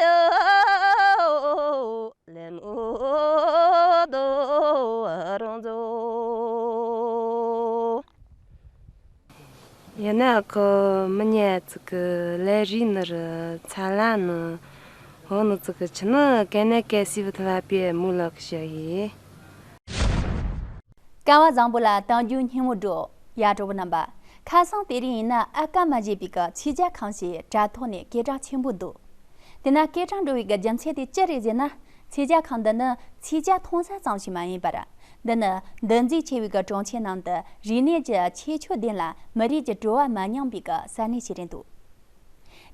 ཡོ། ལེ་མོ་དོ་རོང་ཛོ། ཡ་ན་ཁོ་མི་ཉལ་ཙི་གི་ལེ་རི་ནི་རི་ཚ་ལ་ནི་ཧོ་ནི་ཙི་གི་ཆི་ནི་ཀེ་ནེ་ཀེ་སི་བི་ཐ་ལ་པའི་མུ་ལ་ཁི་ཤ་ཡི། སྐལ་བ་བཟང་པོ་ལ་དལ་འབྱོར་སྙིང་པོ་སྒྲོག། ཡ། གྲོགས་པོ་རྣམ་པ། ཁ་སང་དེ་རིང་ཡིན་ན་ཨ་ཀ་མ་བཞེས་པའི་གི་ཚོས་རྒྱ་ཁང་ཞིག་དྲ་ཐོག་ནས་སྐད་གྲགས་ཆེན་པོ་འདུག། དེ་ན་སྐད་གྲགས་འགྲོ་བའི་གི་རྒྱུ་མཚན་དེ་ཅི་རེད་ཟེར་ན། ཚོས་རྒྱ་ཁང་འདི་ནི་ཚོས་རྒྱ་འཐུང་ས་ཙམ་ཞིག་མ་ཡིན་པར། འདི་ནི་འདུ་འཛི་ཆེ་བའི་གི་གྲོང་ཁྱེར་ནང་དུ་རིག་གནས་ཀྱི་ཁྱད་ཆོས་ལྡན་ལ་མི་རིགས་ཀྱི་བྲོ་བ་མ་ཉམས་པའི་གི་ས་གནས་ཤིག་རེད་འདུག།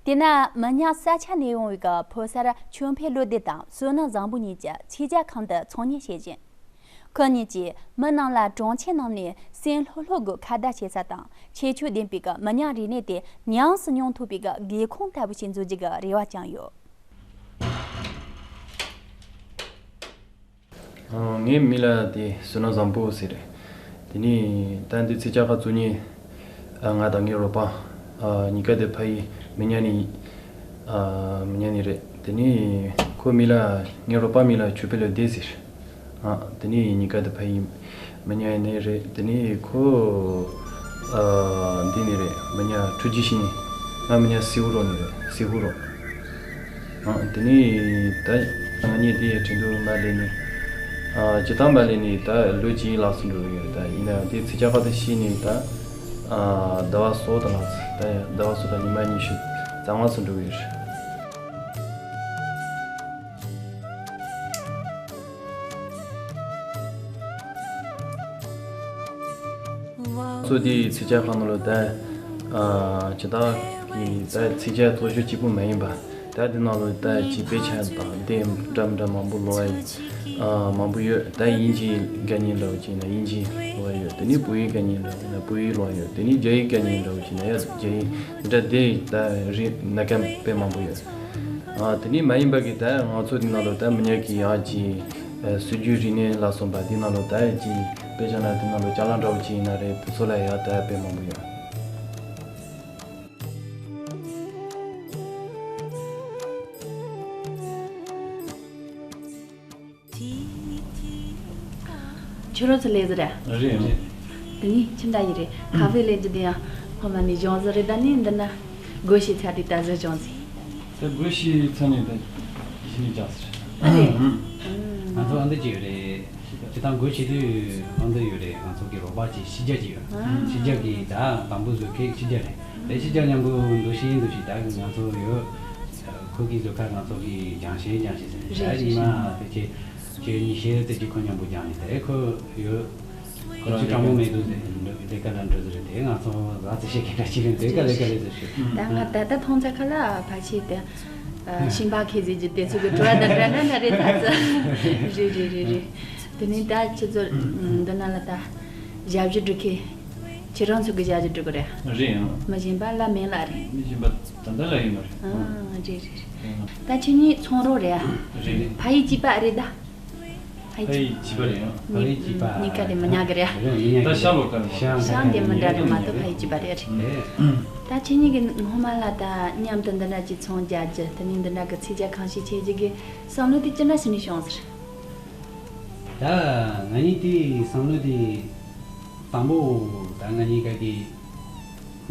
དེས་ན་མི་ཉག་ས་ཆ་ནས་ཡོང་བའི་གི་ཕོ་གསར་ཆོས་འཕེལ་བློ་བདེ་དང་བསོད་ནམས་བཟང་པོ་གཉིས་ཀྱིས་ཚོས་རྒྱ་ཁང་དུ་ཚོང་གཉེར་བྱེད་བཞིན། ཁོ་གཉིས་ཀྱིས་མི་རྣམས་ལ་གྲོང་ཁྱེར་ནང་ནས་སེམས་ལྷོད་ལྷོད་སྒོས་ཁ་བརྡ་བྱེད་ས་དང་ཁྱད་ཆོས་ལྡན་པའི་གི་མི་ཉག་རིག་གནས་དེ་ཉམས་སུ་མྱོང་ཐུབ་པའི་གི་སྒེའུ་ཁུང་ལྟ་བུ་ཞིག་འཛུགས་རྒྱུ་གི་རེ་བ་བཅངས་ཡོད། ངའི་མིང་ལ་དེ་བསོད་ནམས་བཟང་པོ་ཟེར། དེ་ནས་ད་འདི་ཚོས་རྒྱ་ཁང་བཙུགས་ནས་ང་དང་ངའི་རོགས་པ་གཉིས་ཀ་དེ་ཕ་ཡུལ་མི་ཉག་ནས་མི་ཉག་ནས་རེད། དེ་ནས་ཁོའི་མིང་ལ་ངའི་རོགས་པ་མིང་ལ་ཆོས་འཕེལ་བློ་བདེ་ཟེར། དེ་ནས་གཉིས་ཀ་དེ་ཕ་ཡུལ་མི་ཉག་ནས་རེད། དེ་ནས་ཁོ་འདི་ནས་རེད། མི་ཉག་ཁྲུ་ཇི་ཤི་ནས། ང་མི་ཉག་སེའུ་རོ་ནས་རེད། སེའུ་རོ། ཨ། དེ་ནས་ད་ང་གཉིས་དེ་ཁྲིན་ཏུ་མ་ལེ་ནས། ཨ། ཇི་ལྟར་མ་ལེ་ནས་ད་ལོ་གཅིག་ལྷག་ཙམ་འགྲོ་གི་ཡོད། ད་ཡིན་ན་དེ་ཚོས་རྒྱ་ཁང་དེ་ཕྱིས་ནས་ད། ཨ། ཟླ་བ་གསུམ་དང་ལྷག་ཙམ། ད་ཟླ་བ་གསུམ་དང་ཉི་མ་ཉི་ཤུ་རྩ་ལྔ་ཙམ་འགྲོ་གི་ཡོད། ཚོ་དེའི་ཚོས་རྒྱ་ཁང་ནང་ལ་ད། ཨ། ཇི་ལྟར་ ཀྱི་ད་ཚིག་ཆ་མཐོ་ཤོས་གཅིག་པུ་མ་ཡིན་པ། ད་དེ་ནང་ལོ་ད་ཅིག་དཔེ་ཆ་དང་དེ་འདྲ་འདྲ་མང་པོ་ཀློག་ཡ་ཡོད། ཨ་མང་པོ་ཡོད། ད་དབྱིན་ཇིའི་དགའ་ཉེ་འདྲ་བོ་ཅིག་ན་དབྱིན་ཇི་ཀློག་ཡ་ཡོད། དེ་ནས་བོད་ཡིག་དགའ་ཉེ་འདྲ་བོ་ན་བོད་ཡིག་ཀློག་ཡ་ཡོད། དེ་ནས་རྒྱ་ཡིག་དགའ་ཉེ་འདྲ་བོ་ཅིག་ན་ཡ་རྒྱ་ཡིག་འདྲ་དེ་ད་རིགས་སྣ་ཁ་དཔེ་མང་པོ་ཡོད། ཨ་དེ་ནས་མ་ཡིན་པ་གི་ད་ང་ཚོ་དེ་ནང་ལོ་ད་མི་ཉག་གི་ཡག་ཅིག་སྲོལ་རྒྱུན་རིག་གནས་ལ་སོགས་པ་དེ་ནང་ལོ་ད་ཅིག་དཔེ་ཆ་ན་དེ་ནང་ལོ་ཅ་ལག་འདྲ་བོ་ཅིག་ཡིན་ན་རེད། དེ་ཚོ་ལ་ཡ་ད་དཔེ་མང་པོ་ཡོད། ཁྱོད་རང་ཚོ་ལས་ཟེར་ར། རེད། དེ་ནི་ཅི་འདྲ་ཡི་རེད། ཁ་ཧྥེ་ལས་རྒྱུ་དེ་ཡང་ཁོ་མ་ནི་སྦྱོང་ཟེར་རེད། ད་ནི་འདི་ན་སྒོ་ཕྱེ་ཚར་དེ་ད་གཟོད་སྦྱོང་ཟེར། ད་སྒོ་ཕྱེ་ཚར་ནས་ད་གཞི་ནས་སྦྱོང་ཟེར། ཨ་རེད། ང་ཚོ་ཨ་འདི་ཅི་ཡོད་རེད། སྤྱིར་བཏང་སྒོ་ཕྱེ་དུས་ཨ་འདི་ཡོད་རེད། ང་ཚོ་གི་རོགས་པ་ཅིག་ཕྱི་རྒྱལ་ཅིག་ཡོད། ཕྱི་རྒྱལ་གི་ད་དང་པོ་བཟོ་མཁན་ཕྱི་རྒྱལ་རེད། དེ་ཕྱི་རྒྱལ་མཉམ་པོ་འདུ་ཤེས་འདུ་ཤེས་ད་ང་ཚོ་ཡོད། ཁོ་གི་བཟོ་ཁ་ང་ཚོ་གི་སྦྱང་ཤེས་སྦྱང་ཤེས་ཟེར་ད་རེད། ཉི་མ་དེ་ཅི་ཅི་ཉི་ཤེས་དེ་ཅི་ཁོ་མཉམ་པོ་སྦྱང་ནས་དེ་ཁོ་ཡོད། ཁོ་ཚོ་དྲང་མོ་མེད་འདུག་ཟེར། ལས་ཀ་ལ་འགྲོ་ཟེར། དེ་ང་ཚོ་ཟ་ཚེ་ཤེས་ཀྱི་འདྲ་ཅི་རེད། ལས་ཀ་ལས་ཀ་ལས་ཟེར་ཞུ། ད་ང་ད་ལྟ་མཐོང་ཚད་ཁ་ལ་ཕལ་ཆེར་དེ་ཤིང་པ་ཁེ་ཟེར་གྱི་དེ་ཚོ་གི་བྲོ་བ་དང་འདྲ་འདྲ་འདྲ་རེད། ད་ཚོ་རེད་རེད་རེད་རེད། དེ་ནས་ད་ཁྱེད་ཚོ་འདི་ན་ལ་ད་ཞབས་ཞུ་སྒྲུབ་མཁན་ཁྱེད་རང་ཚོ་གི་ཞབས་ཞུ་སྒྲུབ་གི་རེད། རེད་ཨང་། མི་གཞན་པ་ལ་མིན་ལ་རེད། མི་གཞན་པ་ད་ལྟ་ལ་ཡོད་མ་རེད། ཨང་རེད་རེད་རེད། ད་ཁྱེད་གཉིས་ཚོང་རོགས་རེད་ཨ། རེད། ཕ་ཡུལ་གཅིག་པ་རེད་ད། ཕ་ཡུལ་གཅིག་པ་རེད་ཨང་། ཕ་ཡུལ་གཅིག་པ། གཉིས་ཀ་དེ་མི་ཉག་གི་རེད། ད་ཤ་ལོ་ཀ་རེད་མ་གཏོགས། ཤ་འདི་མི་འདྲ་རེད་མ་གཏོགས་ཕ་ཡུལ་གཅིག་པ་རེད། རེད། ད་ཁྱེད་གཉིས་ཀྱི་སྔོན་མ་ལ་ད་མཉམ་དུ་འདི་འདྲ་གྱི་ཚོང་རྒྱག་རྒྱུ་དེ་ནས་འདི་འདྲ་གི་ཚིག་རྒྱ་གང་ཞིག་བྱེད་རྒྱུ་གི་བསམ་བློ་དེ་ཅི་འདྲ་ཞིག་ནས་བྱུང་ཟེར། ད་ང་གཉིས་དེའི་བསམ་བློ་དེ་དང་པོ་ད་ང་གཉིས་ཀ་གི་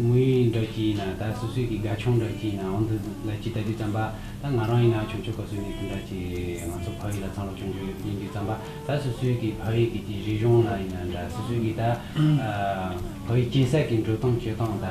དངོས་ཡོད་འདྲ་ཅིག་ཡིན་ན་ད་སོ་སོའི་གི་དགའ་ཆུང་འདྲ་ཅིག་ཡིན་ན་འོང་དུ་ལ་ཅི་ལྟ་དུས་ཙམ་པ་ད་ང་རང་ཡིན་ན་ཆུང་ཆུང་སྐབས་སུ་ནས་དེ་འདྲ་ཅིག་ང་ཚོ་ཕ་ཡུལ་ལ་འཚར་ལོངས་བྱུང་རྒྱུ་ཡིན་དུས་ཙམ་པ་ད་སོ་སོའི་གི་ཕ་ཡུལ་གི་དེ་རིག་གཞུང་ལ་ཡིན་ན་འདྲ་སོ་སོའི་གི་ད་ཕ་ཡུལ་སྐྱེས་ས་གི་འགྲོ་སྟངས་སྤྱོད་སྟངས་ད།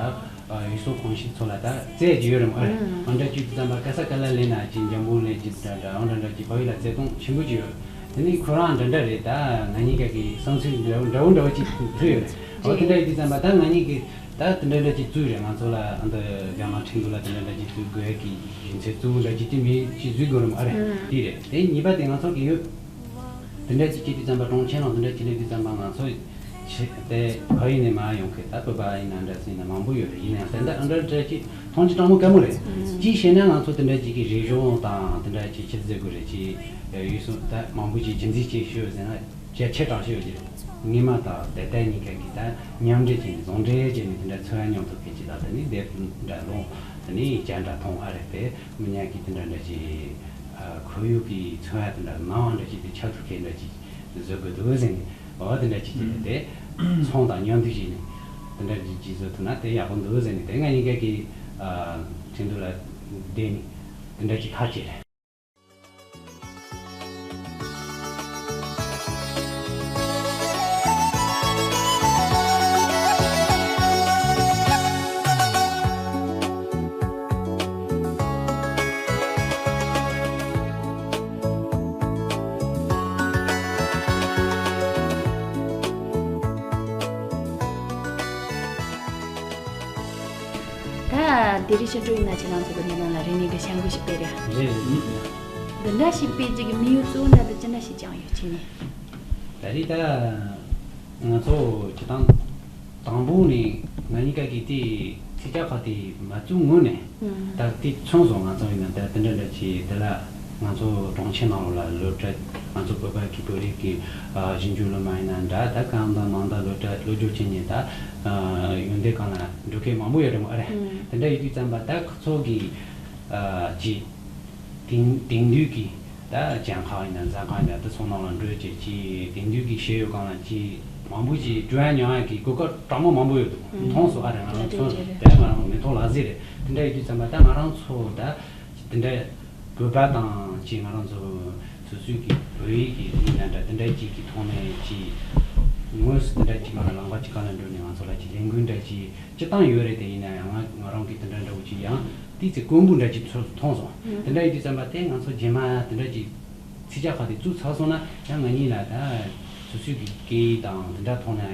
ཡུལ་སྲོལ་གོམས་གཤིས་ཚོ་ལ་ད་རྩོད་རྒྱུ་ཡོད་རེད་མ་རེད། ཨང་འདྲ་བྱས་དུས་ཙམ་པ་ག་ས་ག་ལ་ལས་ན་ཅིག་འཇམ་པོ་ལས་ཅིག་འདྲ་འདྲ་ཨང་འདྲ་འདྲ་ཅིག་ཕ་ཡུལ་ལ་བརྩེ་དུང་ཆེན་པོ་ཅིག་ཡོད། དེ་ནས་ཁོ་རང་འདྲ་འདྲ་རེད། ད་ང་གཉིས་ཀ་གི་བསམ་ཚུལ་འདྲ་བོ་འདྲ་བོ་འདྲ་བོ་ཅིག་ཐུག་ཡོད་རེད། འོ་དེ་འདྲ་ཡིན་དུས་ཙམ་པ་ད་ང་གཉིས་ཀྱི་ད་དེ་འདྲ་འདྲ་ཅིག་བཙུགས་རེད། ང་ཚོ་ལ་ཨ་འདི་རྒྱ་ནག་ཁྲིན་ཏུ་ལ་དེ་འདྲ་འདྲ་ཅིག་བཙུགས་དགོས་ཀྱི་ཡིན་ཚེ་གཙོ་བོ་འདྲ་ཅིག་དེ་མི་ཅིག་བཟོས་དགོས་རེད་མ་རེད། དེ་རེད། དེ་གཉིས་པ་དེ་ང་ཚོ་གི་ཡོད། དེ་འདྲ་ཅིག་བྱེད་དུས་ཙམ་པ་གྲོང་ཁྱེར་ནང་དེ་འདྲ་ཅིག་སླེབས་དུས་ཙམ་པ་ང་ཚོ་ཆེ་དེ་ཕ་ཡུལ་ནས་མར་ཡོང་མཁན་ད་བོད་པ་ཡིན་ན་འདྲ་སུ་ཡིན་ན་མང་པོ་ཡོད་རེད། ཡིན་ན་ཡང་དེ་འདྲ་ཨ་འདྲ་འདྲ་ཅིག་མཐོང་རྒྱུ་སྤྲང་མོ་དཀའ་མོ་རེད། ཅིའི་ཕྱིར་ན་ང་ཚོ་དེ་འདྲ་ཅིག་གི་རིག་གཞུང་དང་དེ་འདྲ་ཅིག་ཆི་ཟེར་དགོས་རེད། ཅིག་ཡུལ་སྲོལ་ད་མང་པོ་ཅིག་རྒྱུན་འཛིན་བྱེད་ཤེས་ཡོད་ཟེར་ན་རྒྱ་ཆེ་དྲགས་ཤེས་ཡོད་ཀྱི་རེད། ངེད་མ་དང་དེ་ལྟའི་གཉིས་ཀ་གིས་ད་མཉམ་འབྲེལ་བྱས་ནས་ཟུང་འབྲེལ་བྱས་ནས་དེ་འདྲ་འཚོ་བ་མྱོང་ཐུབ་མཁན་ཅིག་དང་དེ་ནི་དེ་འདྲ་ལུང་དེ་ནི་རྒྱ་འདྲ་མཐོང་ཨ་རེད་པས། མི་ཉག་གི་དེ་འདྲ་འདྲ་ཅིག་ཁོར་ཡུག་གི་འཚོ་བ་དེ་འདྲ་ནང་འདྲ་ཅིག་དེ་ཆགས་ཐུབ་མཁན་འདྲ་ཅིག་བཟོ་དགོས་འདུག་ཟེར་ནས་འོ་དེ་འདྲ་ཅིག་བྱས་ནས་དེ་ཚོང་དང་མཉམ་དུ་བྱས་ནས་དེ་འདྲ་ཅིག་བཟོ་ཐུབ་ན་དེ་ཡག་པོ་འདུག་ཟེར་ནས་དེ་ང་གཉིས་ཀ་གི་ཁྲིན་ཏུ་ལ་བསྡད་ནས་དེ་འདྲ་ཅིག་ཐག་བཅད་རེད། ད་དེ་རིང་ཕྱི་དྲོ་ཡིན་ན་ཁྱེད་རང་ཚོ་གི་འདི་ནང་ལ་རིག་གནས་ཀྱི་བྱ་འགུལ་ཞིག་སྤེལ་རེད། རེད་རེད། འདི་འདྲ་ཞིག་སྤེལ་རྒྱུ་གི་དམིགས་ཡུལ་གཙོ་བོ་འདྲ་དེ་ཅི་འདྲ་ཞིག་བཅངས་ཡོད་ཁྱེད་ནས། ད་རེས་ད་ང་ཚོ་སྤྱིར་བཏང་དང་པོ་ནས་ང་གཉིས་ཀ་གིས་དེ་ཚིག་ཇག་ཁ་དེ་མ་བཙུགས་སྔོན་ནས་ད་དེ་མཚོན་སོང་། ང་ཚོ་ཡིན་ན་ད་དེ་འདྲ་འདྲ་བྱས་དེ་ལ་ང་ཚོ་གྲོང་ཁྱེར་ནང་ལོགས་ལ་སློབ་གྲྭ་ང་ཚོ་བོད་པ་གི་བོད་རིགས་ཀྱི་ཞིབ་འཇུག་སློབ་མ་ཡིན་ན་འདྲ་ད་གང་དང་མང་དང་སློབ་གྲྭ་སློབ་སྦྱོང་བྱེད་མཁན་ད་ཡོན་ཏན་སྒང་ལ་འགྲོ་མཁན་མང་པོ་ཡོད་རེད་མ་རེད། དེ་འདྲ་ཡོད་དུས་ཙམ་པ་ད་ཁོ་ཚོ་གི་ཅིག་དེང་དེང་དུས་ཀྱི་ད་གྱང་ཁ་ཡིན་ན་ཛ་ཁ་ཡིན་ན་དེ་ཚོ་ནང་ལ་འགྲོ་བྱས་ཀྱི་དེང་དུས་ཀྱི་ཤེས་ཡོན་སྒང་ལ་ཅིག་མང་པོ་ཅིག་སྤྲོད་ཡ་ཉོ་ཡ་གི་གོ་སྐབས་དྲང་མོ་མང་པོ་ཡོད་འདུག་མཐོང་སོང་ཨ་རེད། ང་རང་ཚོ་དེ་ང་རང་མི་ཐོག་ལ་གཟིགས་རེད། དེ་འདྲ་ཡོད་དུས་ཙམ་པ་ད་ང་རང་ཚོ་ད་དེ་འདྲ་བོད་པ་དང་ཅིག་ང་རང་ཚོ་སོ་སོའི་གི་བོད་ཡིག་གི་རིག་གནས་འདྲ་དེ་འདྲ་ཅིག་གི་ཐོག་ནས་ཅིག་དངོས་སུ་དེ་འདྲ་ཅིག་ང་རང་ལམ་ཁ་ཅིག་ག་ལ་འགྲོ་ནས་ང་ཚོ་ལ་ཅིག་ལས་འགུལ་འདྲ་ཅིག་སྤྱི་བཏང་ཡོད་རེད། དེ་ཡིན་ན་ཡང་ང་ང་རང་གི་དེ་འདྲ་འདྲ་བོ་ཅིག་ཡང་ཏིག་ཙི་དཀོན་པོ་འདྲ་ཅིག་ཚོར་མཐོང་སོང་། དེ་འདྲ་ཡིན་དུས་ཙམ་པ་དེ་ང་ཚོ་རྗེས་མ་དེ་འདྲ་ཅིག་ཚིག་ཇག་ཁ་དེ་བཙུགས་ཚར་སོང་ན་ཡང་ང་གཉིས་ལ་ད་ སོ་སོའི་གི་སྐད་ཡིག་དང་དེ་འདྲ་ཐོག་ནས་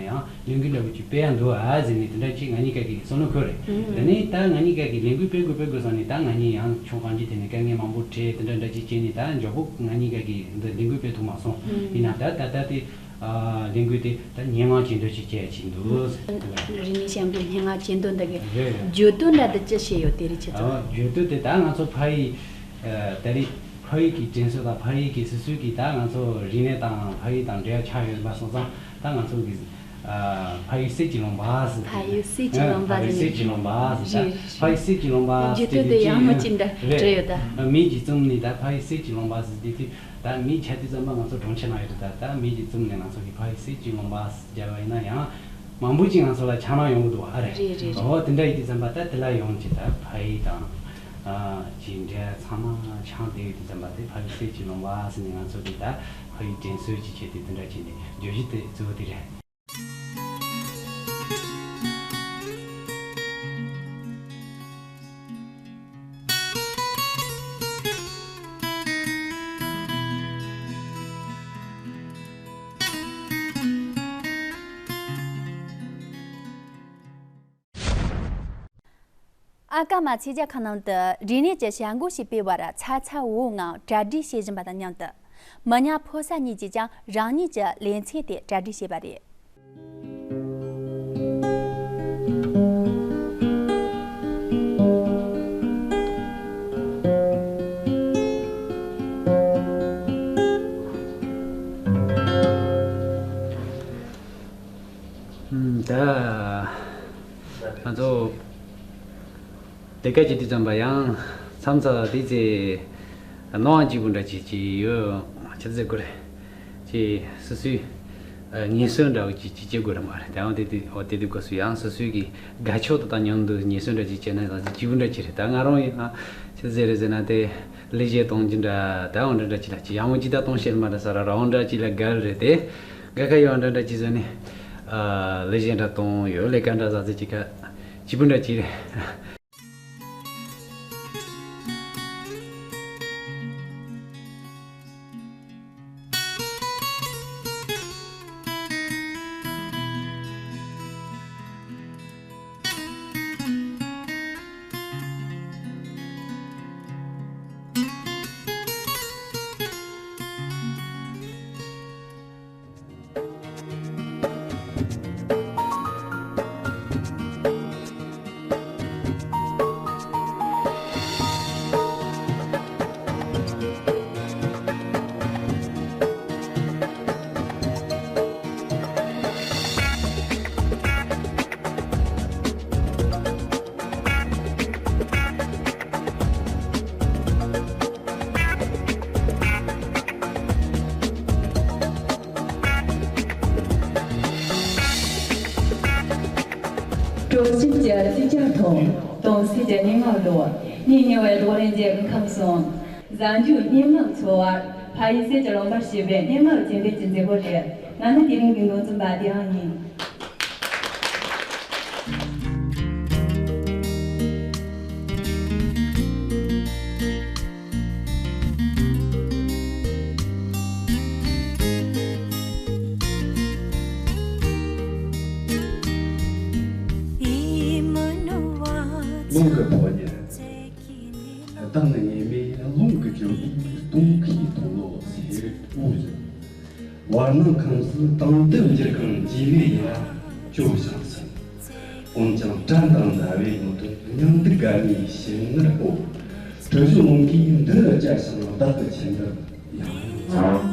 ཡང་ལས་འགུལ་འདྲ་བོ་ཅིག་སྤེལ་ཡ་འདུག་ཨ་ཟེར་ནས་དེ་འདྲ་ཅིག་ང་གཉིས་ཀ་གི་བསམ་བློ་འཁོར་རེད། ཨུམ། དེ་ནས་ད་ང་གཉིས་ཀ་གི་ལས་འགུལ་སྤེལ་དགོས་སྤེལ་དགོས་བསམ་ནས། ད་ང་གཉིས་ཡང་ཕྱོགས་གང་ཅིའི་ཐད་ནས་དཀའ་ངལ་མང་པོ་འཕྲད། དེ་འདྲ་འདྲ་ཅིག་བྱས་ནས་ད་མགྱོགས་པོ་ང་གཉིས་ཀ་གི་འདི་ལས་འགུལ་སྤེལ་ཐུབ་མ་སོང་། ཨུམ། ཡིན་ན་ད་ད་ལྟ་དེ་ཨ་ལས་འགུལ་དེ་ད་སྙན་ངག་ཅན་འདྲ་ཅིག་བྱས་ཡ་ཅིག་འདུག། རིག་གནས་བྱ་འགུལ་སྙན་ངག་ཅན་འདི་འདི་གི། རེད་རེད། བརྗོད་དོན་འདྲ་འདི་ཅི་བྱས་ཡོད་དེ་རེད་ཁྱེད་ཚོ། ཨ་བརྗོད་དོན་དེ་ད་ང་ཚོ་ཕ་ཡི་ཨ་ད་རེས་ཕ་ཡུལ་གྱི་དྲན་གསོ་དང་ཕ་ཡུལ་གྱི་སོ་སོའི་གི་ད་ང་ཚོ་རིག་གནས་དང་ཕ་ཡུལ་དང་འབྲེལ་བ་ཆགས་ཡོད་པ་སོང་ཙང་། ད་ང་ཚོ་གི་ཨ་ཕ་ཡུལ་གསེར་གྱི་ལུང་པ་ཟེར། ཕ་ཡུལ་གསེར་གྱི་ལུང་པ་ཨ་ཕ་ཡུལ་ཟེར་གསེར་གྱི་ལུང་པ་ཟེར། རེད། ད་ཕ་ཡུལ་གསེར་གྱི་ལུང་པ་ཟེར་བརྗོད་དོན་དེ་ཡང་མི་གཅིག་འདྲ་རེད། བྲིས་ཡོད་ད། མི་གཅིག་བཙུམ་ནས་ད་ཕ་ཡུལ་གསེར་གྱི་ལུང་པ་ཟེར་དེ་དུས། ད་མི་ཆ་དུས་ཙམ་པ་ང་ཚོ་གྲོང་ཁྱེར་ནང་ཡོད་རེད། ད་ད་མི་གཅིག་བཙུམ་ནས་ང་ཚོ་གི་ཕ་ཡུལ་གསེར་གྱི་ལུང་པ་ཟེར་བརྒྱབ་པ་ཡིན་ན་ཡང་མང་པོ་ཅིག་ང་ཚོ་ལ་ཆགས་སྣང་ཡོང་གི་འདུག་ཨ། རེད། རེད་རེད། འོ་དེ་འདྲ་ཡིན་དུས་ཙམ་པ་ད་དེ་ལ་ཡོང་ཅིག་ད་ཕ་ཡུལ་དང་ཨ་ཅིག་འབྲེལ་ཚང་མ་ཆགས་བསྡད་ཡོད་དུས་ཙམ་པ། དེ་ཕ་ཡུལ་གསེར་གྱི་ལུང་པ་ཟེར་ནས་ང་ཚོ་གི་ད་ཕ་ཡུལ་དྲན་གསོ་ཅིག་བྱས་ཏེ་དེ་འདྲ་བྱས་ནས་བརྗོད་གཞི་དེ་གཙོ་བོ་དེ་རེད། ཨ་ཀ་མ་ཚོས་རྒྱ་ཁ་ནང་དུ་རིག་གནས་ཀྱི་བྱ་འགུལ་ཞིག་སྤེལ་བར་ཚ་ཚ་འུར་འུར་ངང་གྲ་སྒྲིག་བྱེད་བཞིན་པ་དང་མཉམ་དུ། མི་ཉག་ཕོ་གསར་གཉིས་ཀྱིས་ཀྱང་རང་ཉིད་ཀྱི་ལེ་ཚན་དེ་གྲ་སྒྲིག་བྱས་པ་རེད། ད་ང་ཚོ་དེ་ག་ཅིག་དུས་ཙམ་པ་ཡང་མཚམས་མཚམས་དེ་ཚེ་སྣང་བ་སྐྱིད་པོ་འདྲ་ཅིག་ཅིག་ཡོད། ཅི་ཟེར་དགོས་རེད། ཅེས་སོ་སོའི་ཨ་ངེས་གསོལ་འདྲ་བོ་ཅིག་ཅིག་བྱེད་དགོས་རེད་མ་རེད། དེའང་དེ་དུས་འོ་དེ་དུས་སྐབས་སུ་ཡང་སོ་སོའི་གི་དགའ་ཕྱོགས་དེ་དང་མཉམ་དུ་ངེས་གསོལ་འདྲ་ཅིག་བྱས་ན་ཡང་སྐྱིད་པོ་འདྲ་ཅིག་རེད། ད་ང་རང་ཡང་ཅི་ཟེར་རེད་ཟེར་ན། དེ་ལས་བྱེད་གཏོང་རྒྱུ་འདྲ་ད་འོ་འདྲ་འདྲ་ཅིག་ལ་ཅིག་ཡག་མོ་ཅིག་ད་གཏོང་ཤེས་མ་རེད་ས་ར་ར་འོ་འདྲ་ཅིག་ལ་དགའ་རེད། དེ་དགའ་ཁ་ཡོད་འདྲ་འདྲ་ཅིག་བཟོས་ནས་ཨ་ལས་བྱེད་འདྲ་གཏོང་ཡོད། ལས་ཀ་འདྲ་ཟ་ཟི་ཅིག་ཁ་སྐྱིད་པོ་འདྲ་ཅིག་རེད། སྤྲོ་སྐྱིད་ཀྱི་ཚིག་ཆར་ཐོང་། གཏོང་སྲིད་ཀྱི་སྙན་ངག་ལོ། གཉིད་ཉལ་བའི་རྡོག་རིལ་འཇལ་གི་ཁམས་སོང་། གཟའ་མཇུག་སྙན་ངག་འཚོ་བར། ཕ་ཡུལ་གསེར་གྱི་ལུང་པར་ཞེས་པའི་སྙན་ངག་རྒྱན་སྤེལ་གྱི་མཛད་སྒོ་རེད། ང་ནི་དེ་རིང་གི་འདོན་རྩོམ་པ་དེའང་ཡིན། རླུང་གི་ཕོ་ཉ། བདག་ནི་ངེས་མེད་རླུང་གིས་བསྐྱོད་པའི་སྟོང་ཁའི་མཐོང་ལོ་སེར་པོ་བཞིན། བར་སྣང་ཁམས་སུ་དྭངས་དུ་འགྱུར་གང་རྗེས་མའི་ཡིད་ལ་སྐྱོ་ཞིང་སིམ། འོན་ཀྱང་དགྲ་དང་ཟླ་བའི་ངོ་དོན་སྙིང་སྡུག་དགའ་མིའི་ཞིམ་མངར་པོ། དྲི་བཞོན་རླུང་གིས་འདི་བསྐྱལ་ཞིང་བདག་གི་ཁྱིམ་དུ་ཡང་ཡང་འཚང་།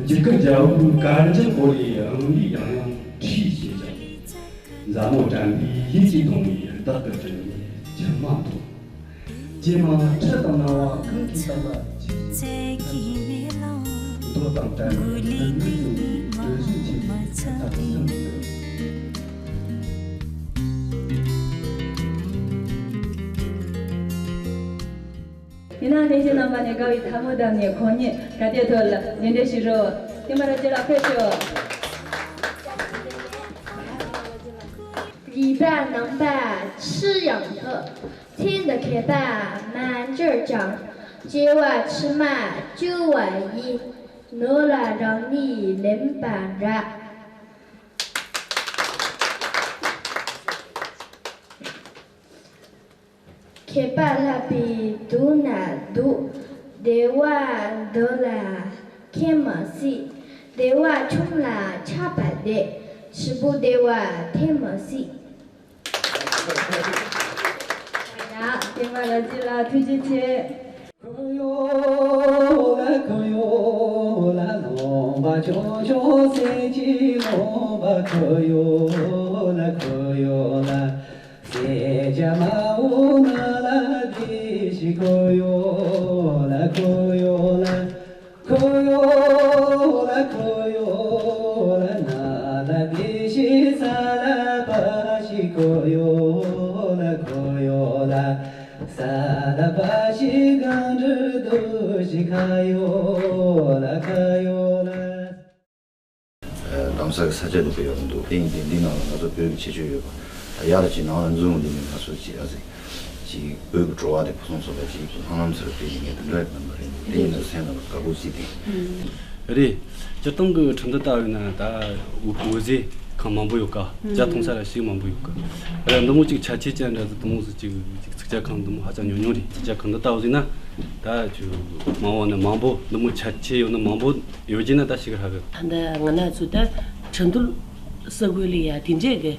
འཇིགས་སྐུལ་རྒྱལ་པོའི་དཀར་འགྱུར་སྐོར་ལས་རང་ལུས་ཡང་ཡང་ཁྲུས་བྱེད་ཅིང་། མཛའ་མོ་དྲན་པའི་ཡིད་ཀྱིས་གདུང་བའི་བདག་གི་དྲིན་ལས་མཆི་མ་འཐོར། ཀྱེ་མ་ཁྲི་དང་རྣ་བ་གང་གིས་བདག་ལ་ཅི་ཞིག་འདོད། མདོ་དང་བྲལ་བའི་དུད་འགྲོ་ཡོང་བའི་དྲི་བཞོན་ཆེ་བའི་བདག་གི་སེམས་སུ། ཡིན་ན་ལྷན་རྒྱས་རྣམ་པ་ནས་དགའ་བའི་ཐལ་མོ་བརྡབས་ནས་ཁོང་ཉིད་ག་དེའི་ཐོག་ལ་མཇལ་འཕྲད་ཞུ་རོགས། བསྟན་པ་རབ་རྒྱས་ལགས་ཕེབས་ཤོག། རིག་པ་རྣམ་པ་ཅི་ཡང་ཐོབ། ཚེ་འདི་མཁས་པ་མ་གྱུར་ཀྱང་། སྐྱེ་བ་ཕྱི་མ་སྐྱོ་བ་ཡིས། ནོར་ལ་རང་ཉིད་ལེན་པ་འདྲ། མཁས་པ་ལྷག་པའི་དུག་ན་སྡུག། བདེ་བ་འདོད་ལ་ཁེ་མི་སྲིད། བདེ་བ་ཆུང་ལ་ཆགས་པ་བདེ། ཞིག་པོ་བདེ་བ་ཐེ་མི་སྲིད། ཡ། ཀྱེ་མ་ར་ཇི་ལགས་ཐུགས་རྗེ་ཆེ། ཁོ་ཡོ་ལ་ཁོ་ཡོ་ལ་ལོང་བ་ཆོ་ཆོ་སེ་ཅི་ལོང་བ་ཁོ་ཡོ་ལ་ཁོ་ཡོ་ལ། སེ་ཅ་མ་འོ་ན་ལ་དེ་ཤི་ཁོ་ཡོ་ལ་ཁོ་ཡོ་ལ། ཁོ་ཡོ་ལ་ཁོ་ཡོ་ལ་ན་ལ་དེ་ཤི་ས་ལ་པ་ཤི་ཁོ་ཡོ་ལ་ཁོ་ཡོ་ལ། ས་ལ་པ་ཤི་གང་དྲི་དུ་ཤི་ཁ་ཡོ་ལ་ཁ་ཡོ་ལ། ལམ་སང་གི་ས་ཆ་དེ་དཔེ་ཡག་པོ་འདུག་དེ་ཡིན་དུས་འདི་ནང་ལ་ང་ཚོ་བོད་ཀྱི་ཁྱད་ཆོས་ཡོད་པ། ད་ཡར་ལ་ཅིག་ནང་ལ་འཛུལ་འོང་དུས་ནས་ང་ཚོ་ཅིག་ཨ་ཙི་ཅིག་བོད་ཀྱི་བྲོ་བ་དེ་ཕུན་སུམ་ཚོགས་པ་ཅིག་ལྷང་ལྷང་ཚུར་སྤེལ་ཡིན་ངེས་དེ་འདྲ་ཡོད་པ་རེད་འདུག་དེ་ཡིན་ན་སེམས་ནང་ལ་དགའ་པོ་ཅིག་དེ། རེད། སྤྱིར་བཏང་གི་ཁྲིམས་འདི་ལྟ་བས་ན་ད་འོད་འོད་ཟེར་ཁང་མང་པོ་ཡོད་ཀ་བརྒྱ་མཐོང་ས་ལ་ཞིག་མང་པོ་ཡོད་ཀ་རེད། འདི་མོ་ཅིག་ཆ་ཆེ་ཅན་འདྲ་ཟིག་དུ་མོ་ཟིག་ཅིག་ཅིག་ཚིག་ཇ་ཁང་འདི་མོ་ཧ་ཅང་ཉུང་ཉུང་རེད། ཚིག་ཇ་ཁང་འདི་ལྟ་བུ་ཟིག་ན་ད་ཅིག་མང་བ་ནི་མང་པོ་འདི་མོ་ཆ་ཆེ་ཡོད་ན་མང་པོ་ཡོད་ཀྱི་ན་ད་ཞིག་ཧ་གི་ད་ལྟ་ང་ན་ཚོ་ད་ཁྲིན་ཏུར་ས་ཁུལ་ལ་ཡ་དེ་འདྲས་ཀྱི་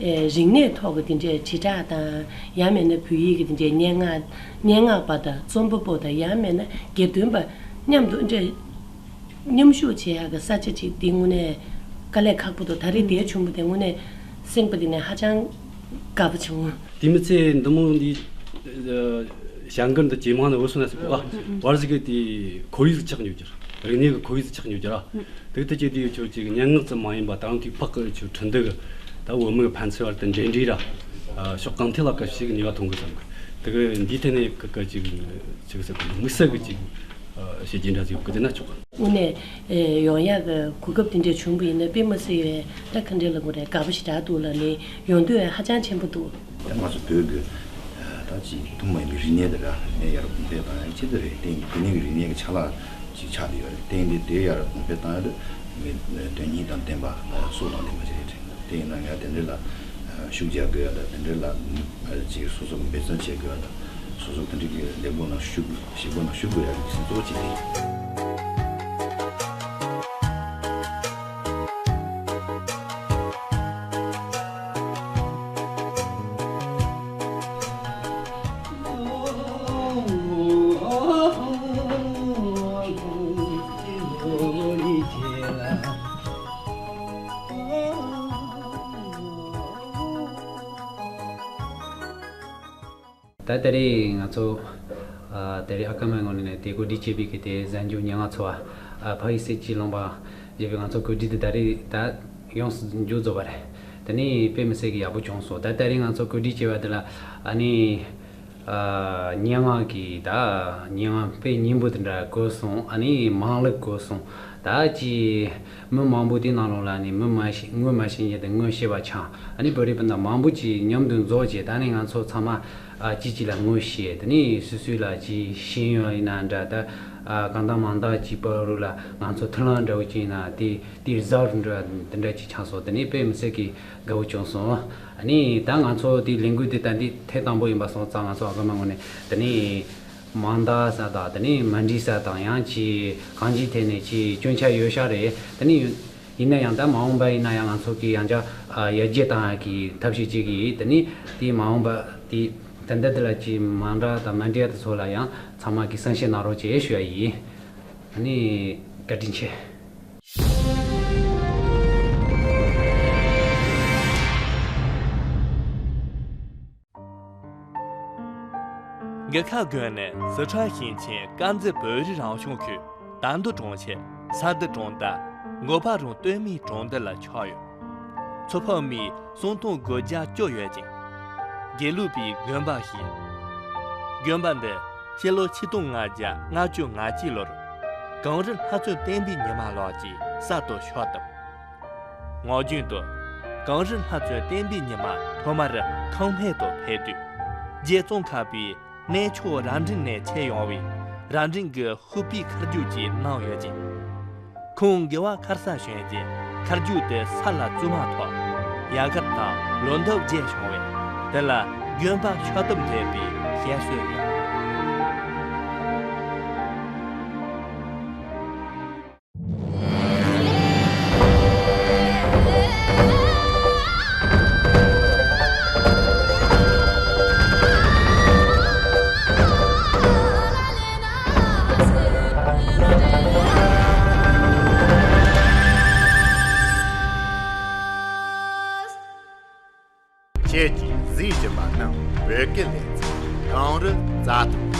ཨེ་རིག་གནས་ཐོག་གི་དེ་འདྲས་དྲིལ་བསྒྲགས་དང་ཡང་མེད་ན་བོད་ཡིག་གི་དེ་འདྲས་སྙན་ངག་སྙན་ངག་པ་དང་རྩོམ་པ་པོ་དང་ཡང་མེད་ན་དགེ་འདུན་པ་མཉམ་དུ་འདྲས་མཉམ་ཞུགས་བྱེད་ཡག་གི་ས་ཆ་ཅིག་དེ་དངོས་གནས་དཀའ་ལས་ཁག་པོ་འདུག་ད་རེས་དེ་བྱུང་བ་དེ་དངོས་གནས་སེམས་པ་དེ་ནས་ཧ་ཅང་དགའ་པོ་བྱུང་། དེ་མི་ཚེ་འདི་མོ་འདི་བྱ་འགུལ་འདི་ཇེ་མང་ནས་འོད་སོང་ན་ཟེར་གོ་བ་བར་ཟིག་གི་དེ་ཁོར་ཡུག་ཆགས་ཉོ་རྒྱུ་རིག་གནས་ཀྱི་ཁོར་ཡུག་ཆགས་ཉོ་རྒྱུ་ར། དེ་དུ་ཅི་དེ་ཡོད་ཆོག་ཅིག་སྙན་ངག་ཙམ་མ་ཡིན་པ་ད་རུང་དེ་ཕག་གི་ཆོ་ཁྲིན་ཏུ་གི་ད་བོད་མི་གི་ཕན་ཚུན་བར་དུ་འབྲེལ་འདྲིས་ར་ཕྱོགས་གང་ཐད་ལ་ག་ཞིག་ནུས་པ་ཐོན་གི་བསམ་གི། དེ་གི་འདིའི་ཐད་ནས་གི་གི་ཅིག་ཅིག་ཟེར་གི་དམིགས་བསལ་གི་ཅིག་བྱེད་རྒྱུ་འདྲ་ཟིག་ཡོད་གི་དེ་ན་ཆོག་གི་དངོས་གནས་ཡོང་ཡག་གི་གོ་སྐབས་དེ་འདྲ་བྱུང་བ་ཡིན་ན་དཔེ་མི་སྲིད་ཡོད་ད་ག་འདྲ་ལ་གོ་རེད་དགའ་པོ་ཞེ་དྲག་འདུག་ལ་ནི་ཡོང་འདོད་ཧ་ཅང་ཆེན་པོ་འདུག་ད་ང་ཚོ་བོད་ཀྱི་ད་ཅིག་ཐུན་མོང་གི་རིག་གནས་དེ་འདྲ་ནས་ཡར་གོང་འཕེལ་བཏང་ཡག་ཆེད་དུ་རེད། དེ་བོད་ནས་ཀྱི་རིག་གནས་ཀྱི་ཆ་ལག་ཅིག་ཆགས་བསྡད་ཡོད་རེད། དེ་འདི་དེ་ཡར་གོང་འཕེལ་བཏང་ཡག་དེ་དོན་སྙིང་དང་ལྡན་པ་སྲོག་དང་ལྡན་པ་ཞིག་རེད། དེ་ཡིན་ན་ཡང་དེ་འདྲ་ལ་ཤུགས་རྒྱག་དགོས་ཡག་དང་དེ་འདྲ་ལ་ཅིག་སོ་སོ་འབད་བརྩོན་བྱེད་དགོས་ཡག་དང་སོ་སོ་དེ་འདྲ་གི་ལས་སྒོ་ནང་ཞུགས་ཞིག་སྒོ་ནང་ཞུགས་དགོས་ཡག་གི་སེམས་གཙོ་བོ་ཅིག་རེད། ད་ད་རེས་ང་ཚོ་ཨ་ད་རེས་ཨ་ཀ་མའི་ངོས་ནས་དེ་གོ་སྒྲིག་བྱས་པའི་གི་དེ་གཟའ་མཇུག་ཉིན་ང་ཚོ་ཨ་ཕ་ཡི་སྲིད་ཀྱི་ལུང་པ་བཞེས་པའི་ང་ཚོ་གོ་སྒྲིག་དེ་ད་རེས་ད་ཡོངས་སུ་མཇུག་རྫོགས་པ་རེད། དེ་ནས་དཔེ་མི་སྲིད་གི་ཡག་པོ་བྱུང་སོང་། ད་ད་རེས་ང་ཚོ་གོ་སྒྲིག་བྱས་པ་དེ་ལ་ཨ་ནི་ཨ་སྙན་ངག་གི་ད་སྙན་ངག་དཔེ་སྙིང་པོ་དེ་འདྲ་གོ་སོང་། ཨ་ནི་མང་ལེགས་གོ་སོང་། ད་ཅི་མི་མང་པོ་དེ་ནང་ལོགས་ལ་ནི་མི་མ་ཤེས་ངོ་མ་ཤེས་མཁན་དང་ངོ་ཤེས་པ་ཆགས། ཨ་ནི་བོད་རིགས་སྤུན་ཟླ་མང་པོ་ཅིག་མཉམ་དུ་འཛོམས་བྱས། ད་ནི་ང་ཚོ་ཚང་མ་ཨ་གཅིག་གཅིག་ལ་ངོ་ཤེས། དེ་ནི་སོ་སོ་ལ་ཅིག་ཤེས་ཡོན་ཡིན་ན་འདྲ། ད་ཨ་གང་ལྟར་མང་དག་ཅིག་བར་རུ་ལ་ང་ཚོ་མཐུན་ལམ་འདྲ་བོ་ཅིག་ཡིན་ན་དེ་དེ་གཟབ་རུ་འདྲ་དེ་འདྲ་ཅིག་ཆགས་སོང་། དེ་ནི་དཔེ་མི་སྲིད་ཀྱི་དགའ་བོ་བྱུང་སོང་། ཨ་ནི་ད་ང་ཚོ་དེ་ལས་འགུལ་དེ་ད་འདི་ཐེངས་དང་པོ་ཡིན་པ་སོང་ཙང་ང་ཚོ་ཨ་ཀ་མ་ངོས་ནས་དེ་ནི་མང་དག་ས་དང་དེ་ནས་མ་འགྲིག་ས་དང་ཡང་ཅིག་གང་ཅིའི་ཐད་ནས་ཅིག་སྐྱོན་ཆ་ཡོད་ཤག་རེད། དེ་ནས་ཡིན་ན་ཡང་ད་མ་འོངས་པ་ཡིན་ན་ཡང་ང་ཚོ་གི་ཡང་བསྐྱར་ཨ་ཡར་རྒྱས་བཏང་ཡག་གི་ཐབས་ཤེས་ཅིག་གིས་དེ་ནས་དེ་མ་འོངས་པ་དེ་ད་ལྟ་དེ་ལ་ཅིག་མ་འདྲ་དང་མ་འགྲིག་ཡག་དེ་ཚོ་ལ་ཡང་ཚང་མ་གི་བསམ་ཤེས་གནང་རོགས་བྱེད་ཞུ་ཡག་ཡིན། དེ་ནས་བཀའ་དྲིན་ཆེ། འགུ་ཁ་དགོན་ནི་སི་ཁྲོན་ཞིང་ཆེན་དཀར་མཛེས་བོད་རིགས་རང་སྐྱོང་ཁུལ་དར་མདོ་གྲོང་ཁྱེར་ས་རྡུ་གྲོང་རྡལ་མགོ་པ་རོང་སྟོད་སྨད་གྲོང་རྡལ་ལ་ཆགས་ཡོད། ཚོ་ཕག་མི་སུམ་སྟོང་དགུ་བརྒྱ་བཅུ་ཡོད་ཅིང་། དགེ་ལུགས་པའི་དགོན་པ་ཞིག་ཡིན། དགོན་པ་འདི་སྤྱི་ལོ་ཆིག་སྟོང་ལྔ་བརྒྱ་ལྔ་བཅུ་ང་གཅིག་ལོར་གངས་རི་ལྷ་བཙུན་བསྟན་པའི་ཉི་མ་ལགས་ཀྱིས་གསར་དུ་ཕྱག་བཏབ། ངག་རྒྱུན་དུ་གངས་རི་ལྷ་བཙུན་བསྟན་པའི་ཉི་མ་ཐོག་མར་ཁང་སྨད་དུ་ཕེབས་དུས་རྗེ་ཙོང་ཁ་པས་གནས་མཆོག་རྭ་སྒྲེང་ནས་མཆེད་ཡོང་བའི་རྭ་སྒྲེང་གི་ཤུག་པའི་ཁ་རྒྱུག་ཅིག་གནང་ཡོད་ཅིང་ ཁོང་དགེ་བ་མཁར་ས་བྱོན་རྗེས་མཁར་རྒྱུག་དེ་ས་ལ་བཙུགས་མ་ཐག་ཡལ་གར་དང་ལོ་འདབ་རྒྱས་བྱུང་བས། དེ་ལ་དགོན་པ་ཤག་ཏུབ་འཐེན་པའི་བཤད་སྲོལ་ཡོད། ཁྱེད་ཀྱིས་གཟིགས་བཞིན་པ་ནི་བོད་སྐད་ལེ་ཚན་གངས་རི་རྩྭ་ཐང་།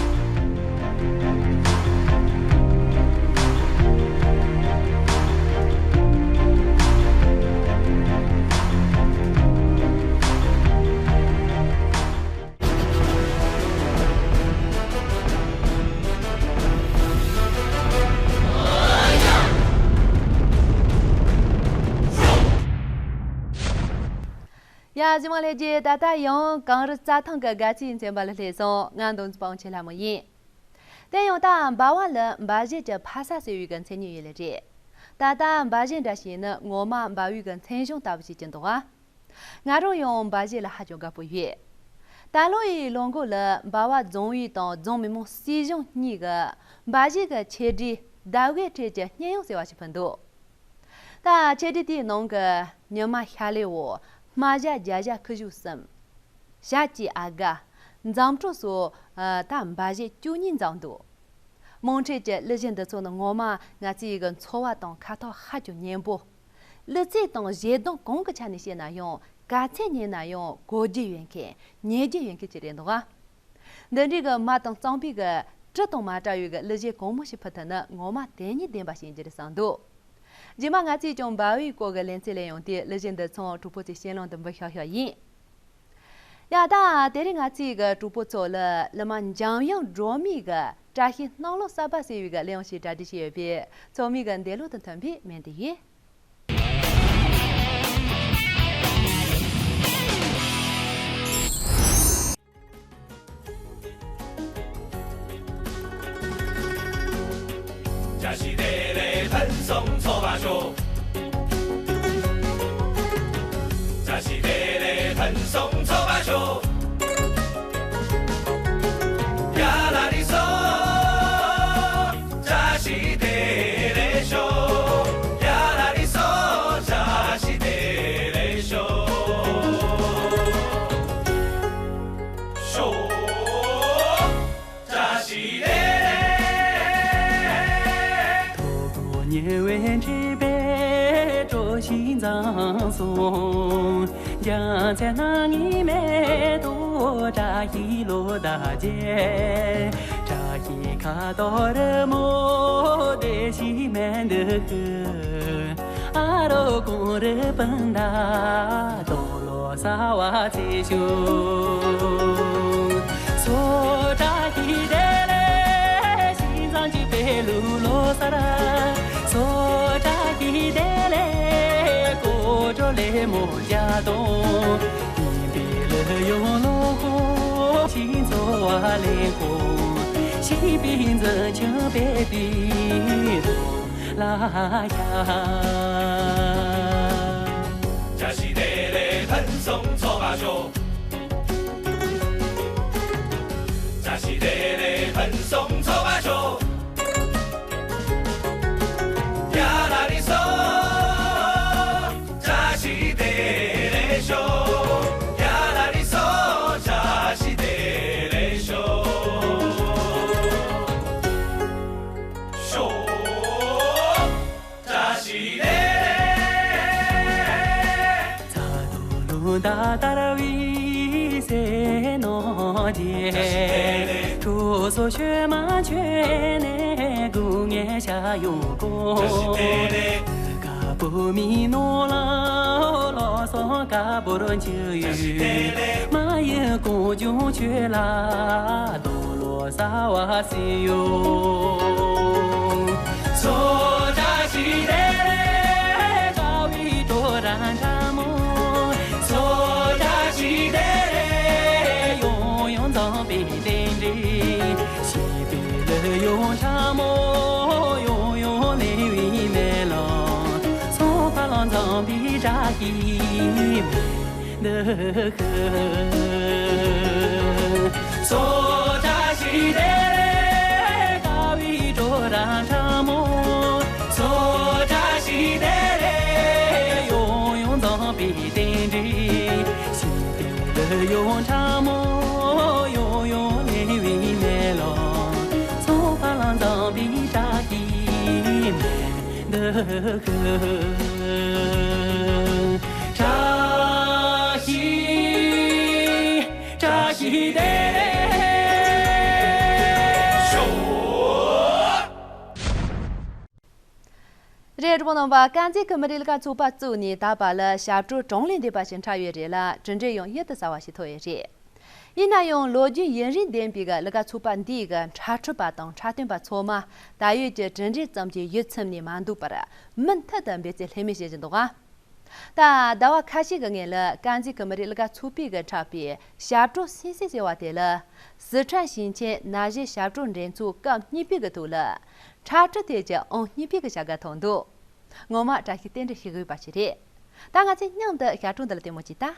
ཡ། གཟིགས་མོ་ལྷན་རྒྱས། ད་ལྟ་ཡང་གངས་རི་རྩྭ་ཐང་གི་དགའ་ཚལ་མཚན་པ་ལ་སླེབས་སོང་། ང་མདོ་འཛིན་པ་དབང་ཆེན་ལྷ་མོ་ཡིན། དེ་ཡང་ད་འབའ་བ་ལ་འབའ་གཞས་ཀྱི་ཕ་ས་ཟེར་བའི་གི་མཚན་ཉིད་ཡོད་ལེ་རེད། ད་ལྟ་འབའ་གཞས་འདྲ་ཞིག་ནི་ངོ་མ་འབའ་བའི་གི་མཚན་གཞུང་ལྟ་བུ་ཞིག་ཀྱང་འདུག་ཨ། ང་རང་ཡང་འབའ་གཞས་ལ་ཧ་ཅང་དགའ་པོ་ཡོད། ད་ལོ་ཡི་ལོ་འགོ་ལ་འབའ་བ་རྫོང་ཡུལ་དང་རྫོང་མི་མང་སྲིད་གཞུང་གཉིས་ཀྱིས་འབའ་གཞས་ཀྱི་ཆེད་སྒྲིག་ཟླ་དགུའི་ཁྲོད་ཀྱི་སྙན་དབྱངས་ཟེར་བ་ཞིག་ཕུལ་འདུག་ད་ཆེད་སྒྲིག་དེའི་ནང་གི་ཉི་མ་ཤར་ལེའུ། སྨྲ་བྱ་རྒྱ་བྱ་ཁུ་བྱུག་གསུམ། ཞབས་ཀྱི་ཨ་དགའ། འཛམ་གྲོགས་སོགས་ད་འབའ་གཞས་བཅུ་གཉིས་འཛོམས་འདུག་དམངས་ཁྲོད་ཀྱི་གླུ་གཞས་འདི་ཚོ་ནི་ངོ་མ་ང་ཚོའི་གི་འཚོ་བ་དང་ཁ་ཐོག་ཧ་ཅང་མཉེན་པོ། གླུ་ཚིག་དང་གཞས་གདངས་གང་གི་ཆ་ནས་བཤད་ན་ཡང་ག་ཚད་ཉན་ན་ཡང་གོ་རྒྱུ་ཡོད་མཁན་ཉན་རྒྱུ་ཡོད་མཁན་ཅིག་རེད་འདུག་ཨ། འདི་འདྲའི་གི་མ་དང་གཙང་པོའི་གི་དྲི་དང་མ་བྲལ་བའི་གི་གླུ་གཞས་གང་མང་ཞིག་ཕུལ་ཐུབ་ན་ངོ་མ་དོན་སྙིང་ལྡན་པ་ཞིག་ཡིན་རྒྱུ་རེད་བསམ་འདུག་རྗེས་མ་ང་ཚོས་ཀྱང་འབའ་བའི་སྐོར་གྱི་ལེ་ཚན་ལ་ཡོང་དུས་གླུ་གཞས་འདི་ཚང་གྲོགས་པོ་ཚོའི་སྤྱན་ལམ་དུ་འབུལ་ཤོག་ཤོག་ཡིན། ཡ་ད་དེ་རིང་ང་ཚོའི་གི་གྲོགས་པོ་ཚོ་ལ་གླུ་མ་འཇམ་དབྱངས་སྒྲོལ་མའི་གི་བཀྲ་ཤིས་སྣང་ལོ་གསར་པ་ཟེར་བའི་གི་གླུ་དབྱངས་ཤིག་གྲ་སྒྲིག་བྱས་ཡོད་པས་ཚང་མས་གི་འདོད་བློ་དང་མཐུན་པའི་སྨོན་འདུན་ཡིན། བཀྲ་ཤིས་བདེ་ལེགས་ཕུན་སུམ་ཚོགས་པར་ཤོག་བཀྲ་ཤིས་བདེ་ལེགས་ཕུན་སུམ་ཚོགས་པར་ཤོག་ཡ་ལ་ལི་སོ། བཀྲ་ཤིས་བདེ་ལེགས་ཤོག་ཡ་ལ་ལི་སོ། བཀྲ་ཤིས་བདེ་ལེགས་ཤོག་ཤོག་བཀྲ་ཤིས་བདེ་ལེགས། ཐོབ་གོ་ཉེ་བའི་འདྲིས་པའི་སྤྲོ་ཞིང་མཛངས་སོང་། རྒྱལ་མཚན་སྣ་ལྔའི་མེ་ཏོག་བཀྲ་ཤིས་ལོ་ཟླ་རྒྱས། བཀྲ་ཤིས་ཁ་དོག་རི་མོ་བདེ་ཞིང་སྨན་འདུག་གི། ཨ་རོ་གངས་རི་སྤུན་ཟླ་སྟོད་ལོགས་གསར་བ་རྩེ་ཞུ། སོ་བཀྲ་ཤིས་བདེ་ལེགས་ཤིང་བཟང་གཅིག་པའི་ལུག་ལོ་གསར། སོ་བཀྲ་ཤིས་བདེ་ལེགས་སྐུ་དྲོ་ལེགས་མོ་རྒྱ་དང་། ཡིན་པའི་ལུག་ཡོང་ལོ་ཁོ་ཤིང་འཚོ་བ་ལེན་ཁོ། ཤིང་པའི་འཛིན་ཆུང་པའི་པི་རོ། ལ་ཡ། བཀྲ་ཤིས་བདེ་ལེགས་ཕུན་སུམ་ཚོགས་པར་ཤོག་བཀྲ་ཤིས་བདེ་ལེགས་ཕུན་སུམ་ཚོགས་པར་ཤོག་ཡ་ལ་ལི་སོ། བཀྲ་ཤིས་བདེ་ལེགས་ཤོག་ཡ་ལ་ལི་སོ། བཀྲ་ཤིས་བདེ་ལེགས་ཤོག་ཤོག་བཀྲ་ཤིས་བདེ་ལེགས། ཚ་དོ་ལུ་ད་དར་བའི་སེ་ནོ་རྗེ། བཀྲ་ཤིས་བདེ་ལེགས། གྲོ་སོ་ཤོད་མ་ཆོད་ནས་སྒུག་ངས་ཤ་ཡོང་གོ། བཀྲ་ཤིས་བདེ་ལེགས། ཀ་བུ་མི་ནོ་ལ་ལོ་སོ་ཀ་བུར་འཇུ་ཡུ། བཀྲ་ཤིས་བདེ་ལེགས། མ་ཡུ་ཀུང་ཅུང་ཆོས་ལ་དོ་ལོ་ས་བ་སི་ཡོ། སོ་བཀྲ་ཤིས་བདེ་ལེགས་བཀྲ་བའི་གྲོ་ར་འདྲ་མོ། སོ་བཀྲ་ཤིས་བདེ་ལེགས་ཡོང་ཡོང་འཛོམས་པའི་རྟེན་འབྲེལ། ཤིས་པའི་ལུག་ཡོང་ཁྲ་མོ་ཡོང་ཡོང་ལེན་བའི་མེ་ལོ། འདི་ཁུ། སོ་བཀྲ་ཤིས་བདེ་ལེགས་དགའ་བའི་སྤྲོ་ར་ཕྲ་མོ། སོ་བཀྲ་ཤིས་བདེ་ལེགས་ཡོང་ཡོང་འཛོམས་པའི་རྟེན་འབྲེལ། སེམས་གཏིང་ལ་ཡོང་ཕྲ་མོ་ཡོང་ཡོང་ལེན་བའི་མེ་ལོང་། ཚོགས་པ་ལ་འཛོམས་པའི་བཀྲ་ཤིས་མེ་འདི་ཁུ། བཀྲ་ཤིས་བཀྲ་ཤིས་བདེ་ལེགས། རེད། རོགས་རྣམ་པ། དཀར་མཛེས་ཀྱི་མི་རིགས་གླུ་གར་ཚོགས་པ་བཙུགས་ནས་ད་བར་ལ་ཞབས་བྲོ་གྲངས་ལས་འདས་པ་ཞིག་འཁྲབ་ཡོད་རེད་ལ། གྲུབ་འབྲས་ཡང་ཡིད་དུ་ཟ་བ་ཞིག་ཐོབ་ཡོད་རེད། ཡིན་ན་ཡང་ལོ་རྒྱུས་ཡུན་རིང་ལྡན་པའི་གླུ་གར་ཚོགས་པ་འདིའི་འཁྲབ་ཁྲིད་པ་དང་འཁྲབ་སྟོན་པ་ཚང་མ་ད་ཡོད་ཀྱི་གྲུབ་འབྲས་ཙམ་གྱིས་ཡིད་ཚིམ་ནས་མ་འདུག་པར། མུ་མཐུད་དུ་འབད་བརྩོན་ལྷོད་མེད་བྱེད་བཞིན་འདུག་ཨ། ད་ཟླ་བ་ཁ་ཤས་ཀྱི་སྔོན་ལ་དཀར་མཛེས་ཀྱི་མི་རིགས་གླུ་གར་ཚོགས་པས་འཁྲབ་པའི་ཞབས་བྲོ་སིང་སིང་ཟེར་བ་དེ་ལ། སི་ཁྲོན་ཞིང་ཆེན་ན་གཞོན་ཞབས་བྲོ་འགྲན་ཚོགས་སྐབས་གཉིས་པའི་གི་ཐོག་ལ། འཁྲབ་ཁྲིད་ཐད་ཀྱི་ཨང་གཉིས་པའི་གི་བྱ་དགའ་ཐོབ་འདུག་ངོ་མ་བཀྲ་ཤིས་རྟེན་འབྲེལ་ཞིག་ཡོད་པ་ཞིག་རེད། ད་ང་ཚོས་མཉམ་དུ་ཞབས་བྲོ་འདི་ལ་ལྟད་མོ་བྱེད་ད།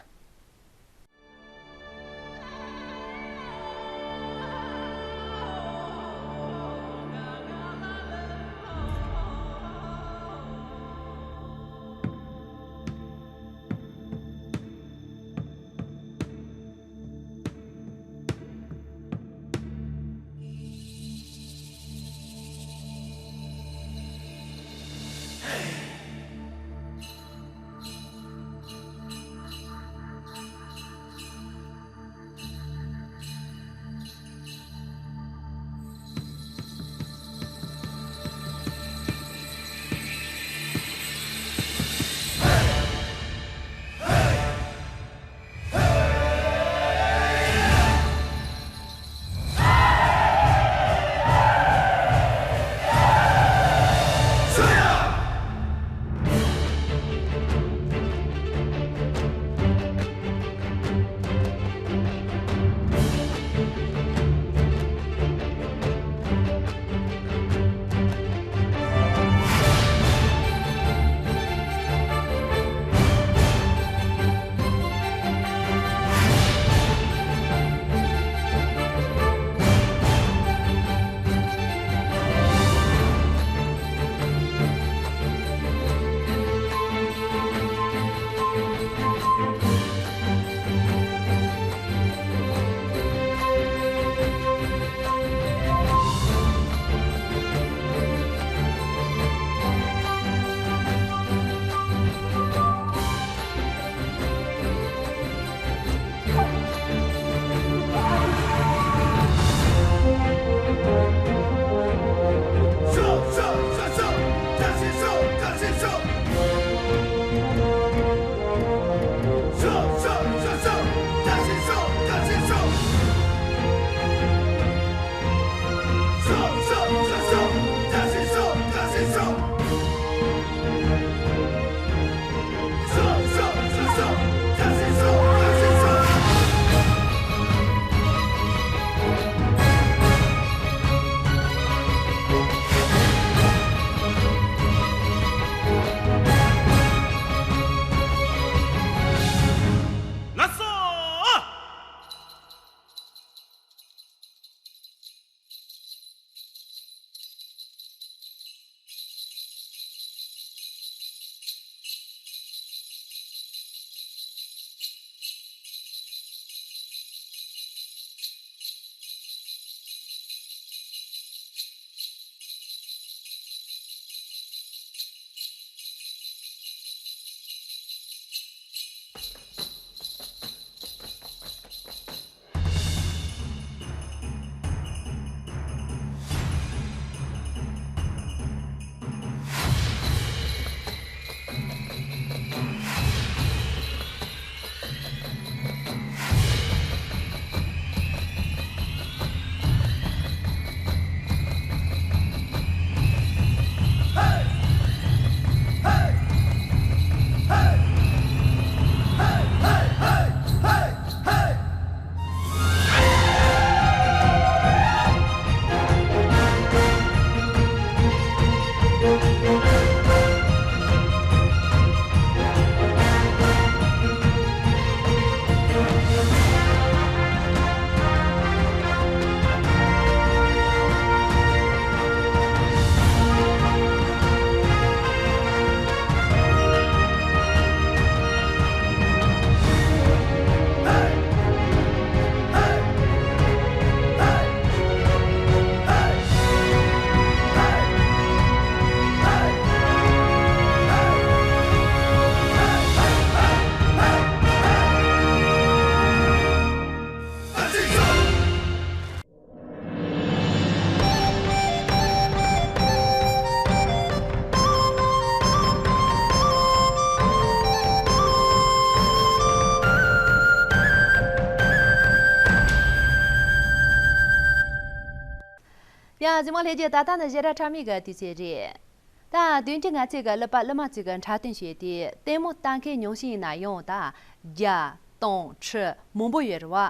ཡ་གཟིགས་མོ་ལྷན་རྒྱས། ད་ལྟ་ནི་ཞེ་དྲག་ཕྲ་མོའི་གི་དུས་ཚོད་རེད། ད་དེང་གི་ང་ཚོས་གི་གླུ་པ་གླུ་མ་ཚོས་གི་འཁྲབ་སྟོན་བྱས་ཏེ་ལྟད་མོ་ལྟ་མཁན་ཉུང་ཤས་ཡིན་ན་ཡང་ད་བརྒྱ་སྟོང་ཁྲི་མང་པོ་ཡོད་རེད་བ།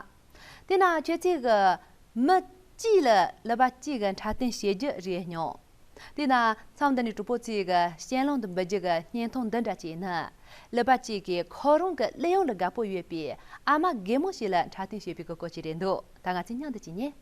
དེ་ན་ཁྱོད་ཚོས་གི་མི་གཅིག་ལ་གླུ་པ་གཅིག་གི་འཁྲབ་སྟོན་བྱེད་རྒྱུ་རེད་སྙམ། དེ་ན་མཚམས་འདི་ནས་གྲོགས་པོ་ཚོས་གི་ཞལ་ལུང་དུ་འབུལ་རྒྱུ་གི་བརྙན་ཐུང་འདི་འདྲ་ཅིག་ནི། གླུ་པ་གཅིག་གིས་ཁོ་རང་གི་གླུ་དབྱངས་ལ་དགའ་པོ་ཡོད་པའི་ཨ་མ་རྒན་མོ་ཞིག་ལ་འཁྲབ་སྟོན་བྱེད་པའི་གི་སྐོར་ཅིག་རེད་འདུག་ད་ང་ཚོས་མཉམ་དུ་ཅིག་ཉན།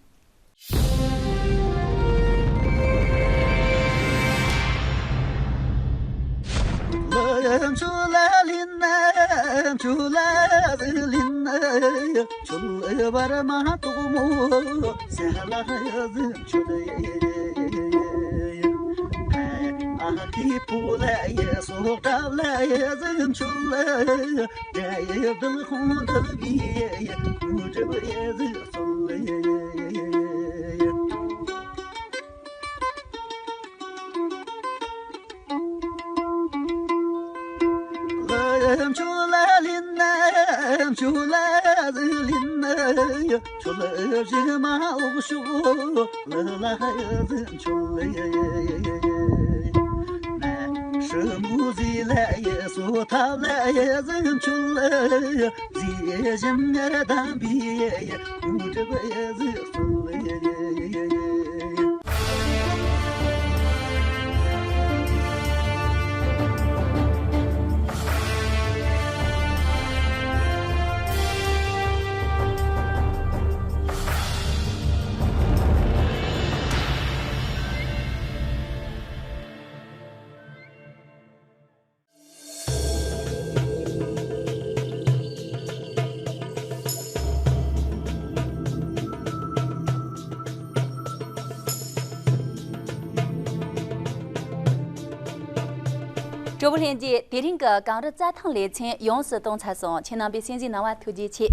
གྲོགས་པོ་ལྷན་རྒྱས། དེ་རིང་གི་གངས་རི་རྩྭ་ཐང་ལེ་ཚན་ཡོངས་སུ་གཏོང་ཚར་སོང་། ཁྱེད་རྣམ་པས་གསན་གཟིགས་གནང་བ་ཐུགས་རྗེ་ཆེ།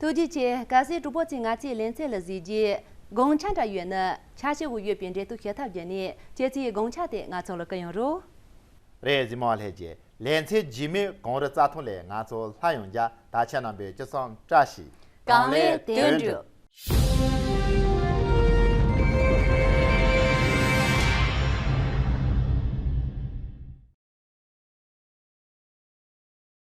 ཐུགས་རྗེ་ཆེ། གལ་སྲིད་གྲོགས་པོ་ཚོས་ང་ཚོའི་ལེ་ཚན་ལ་གཟིགས་རྗེས་དགོངས་འཆར་འདྲ་ཡོད་ན་ཆ་ཤས་ཀྱི་ཡོད་པའི་འབྲེལ་གཏུག་ཞུ་ཐབས་བྱས་ནས་ཁྱེད་ཚོའི་དགོངས་འཆར་དེ་ང་ཚོ་ལ་བསྐུར་ཡོང་རོགས། རེད། གཟིགས་མོ་བ་ལྷན་རྒྱས། ལེ་ཚན་རྗེས་མའི་གངས་རི་རྩྭ་ཐང་ལས་ང་ཚོ་སླར་ཡོང་རྒྱུ། ད་ཁྱེད་རྣམ་པས་ཅི་བསམ་བཀྲ་ཤིས། གངས་ལས་དོན་འགྲུབ།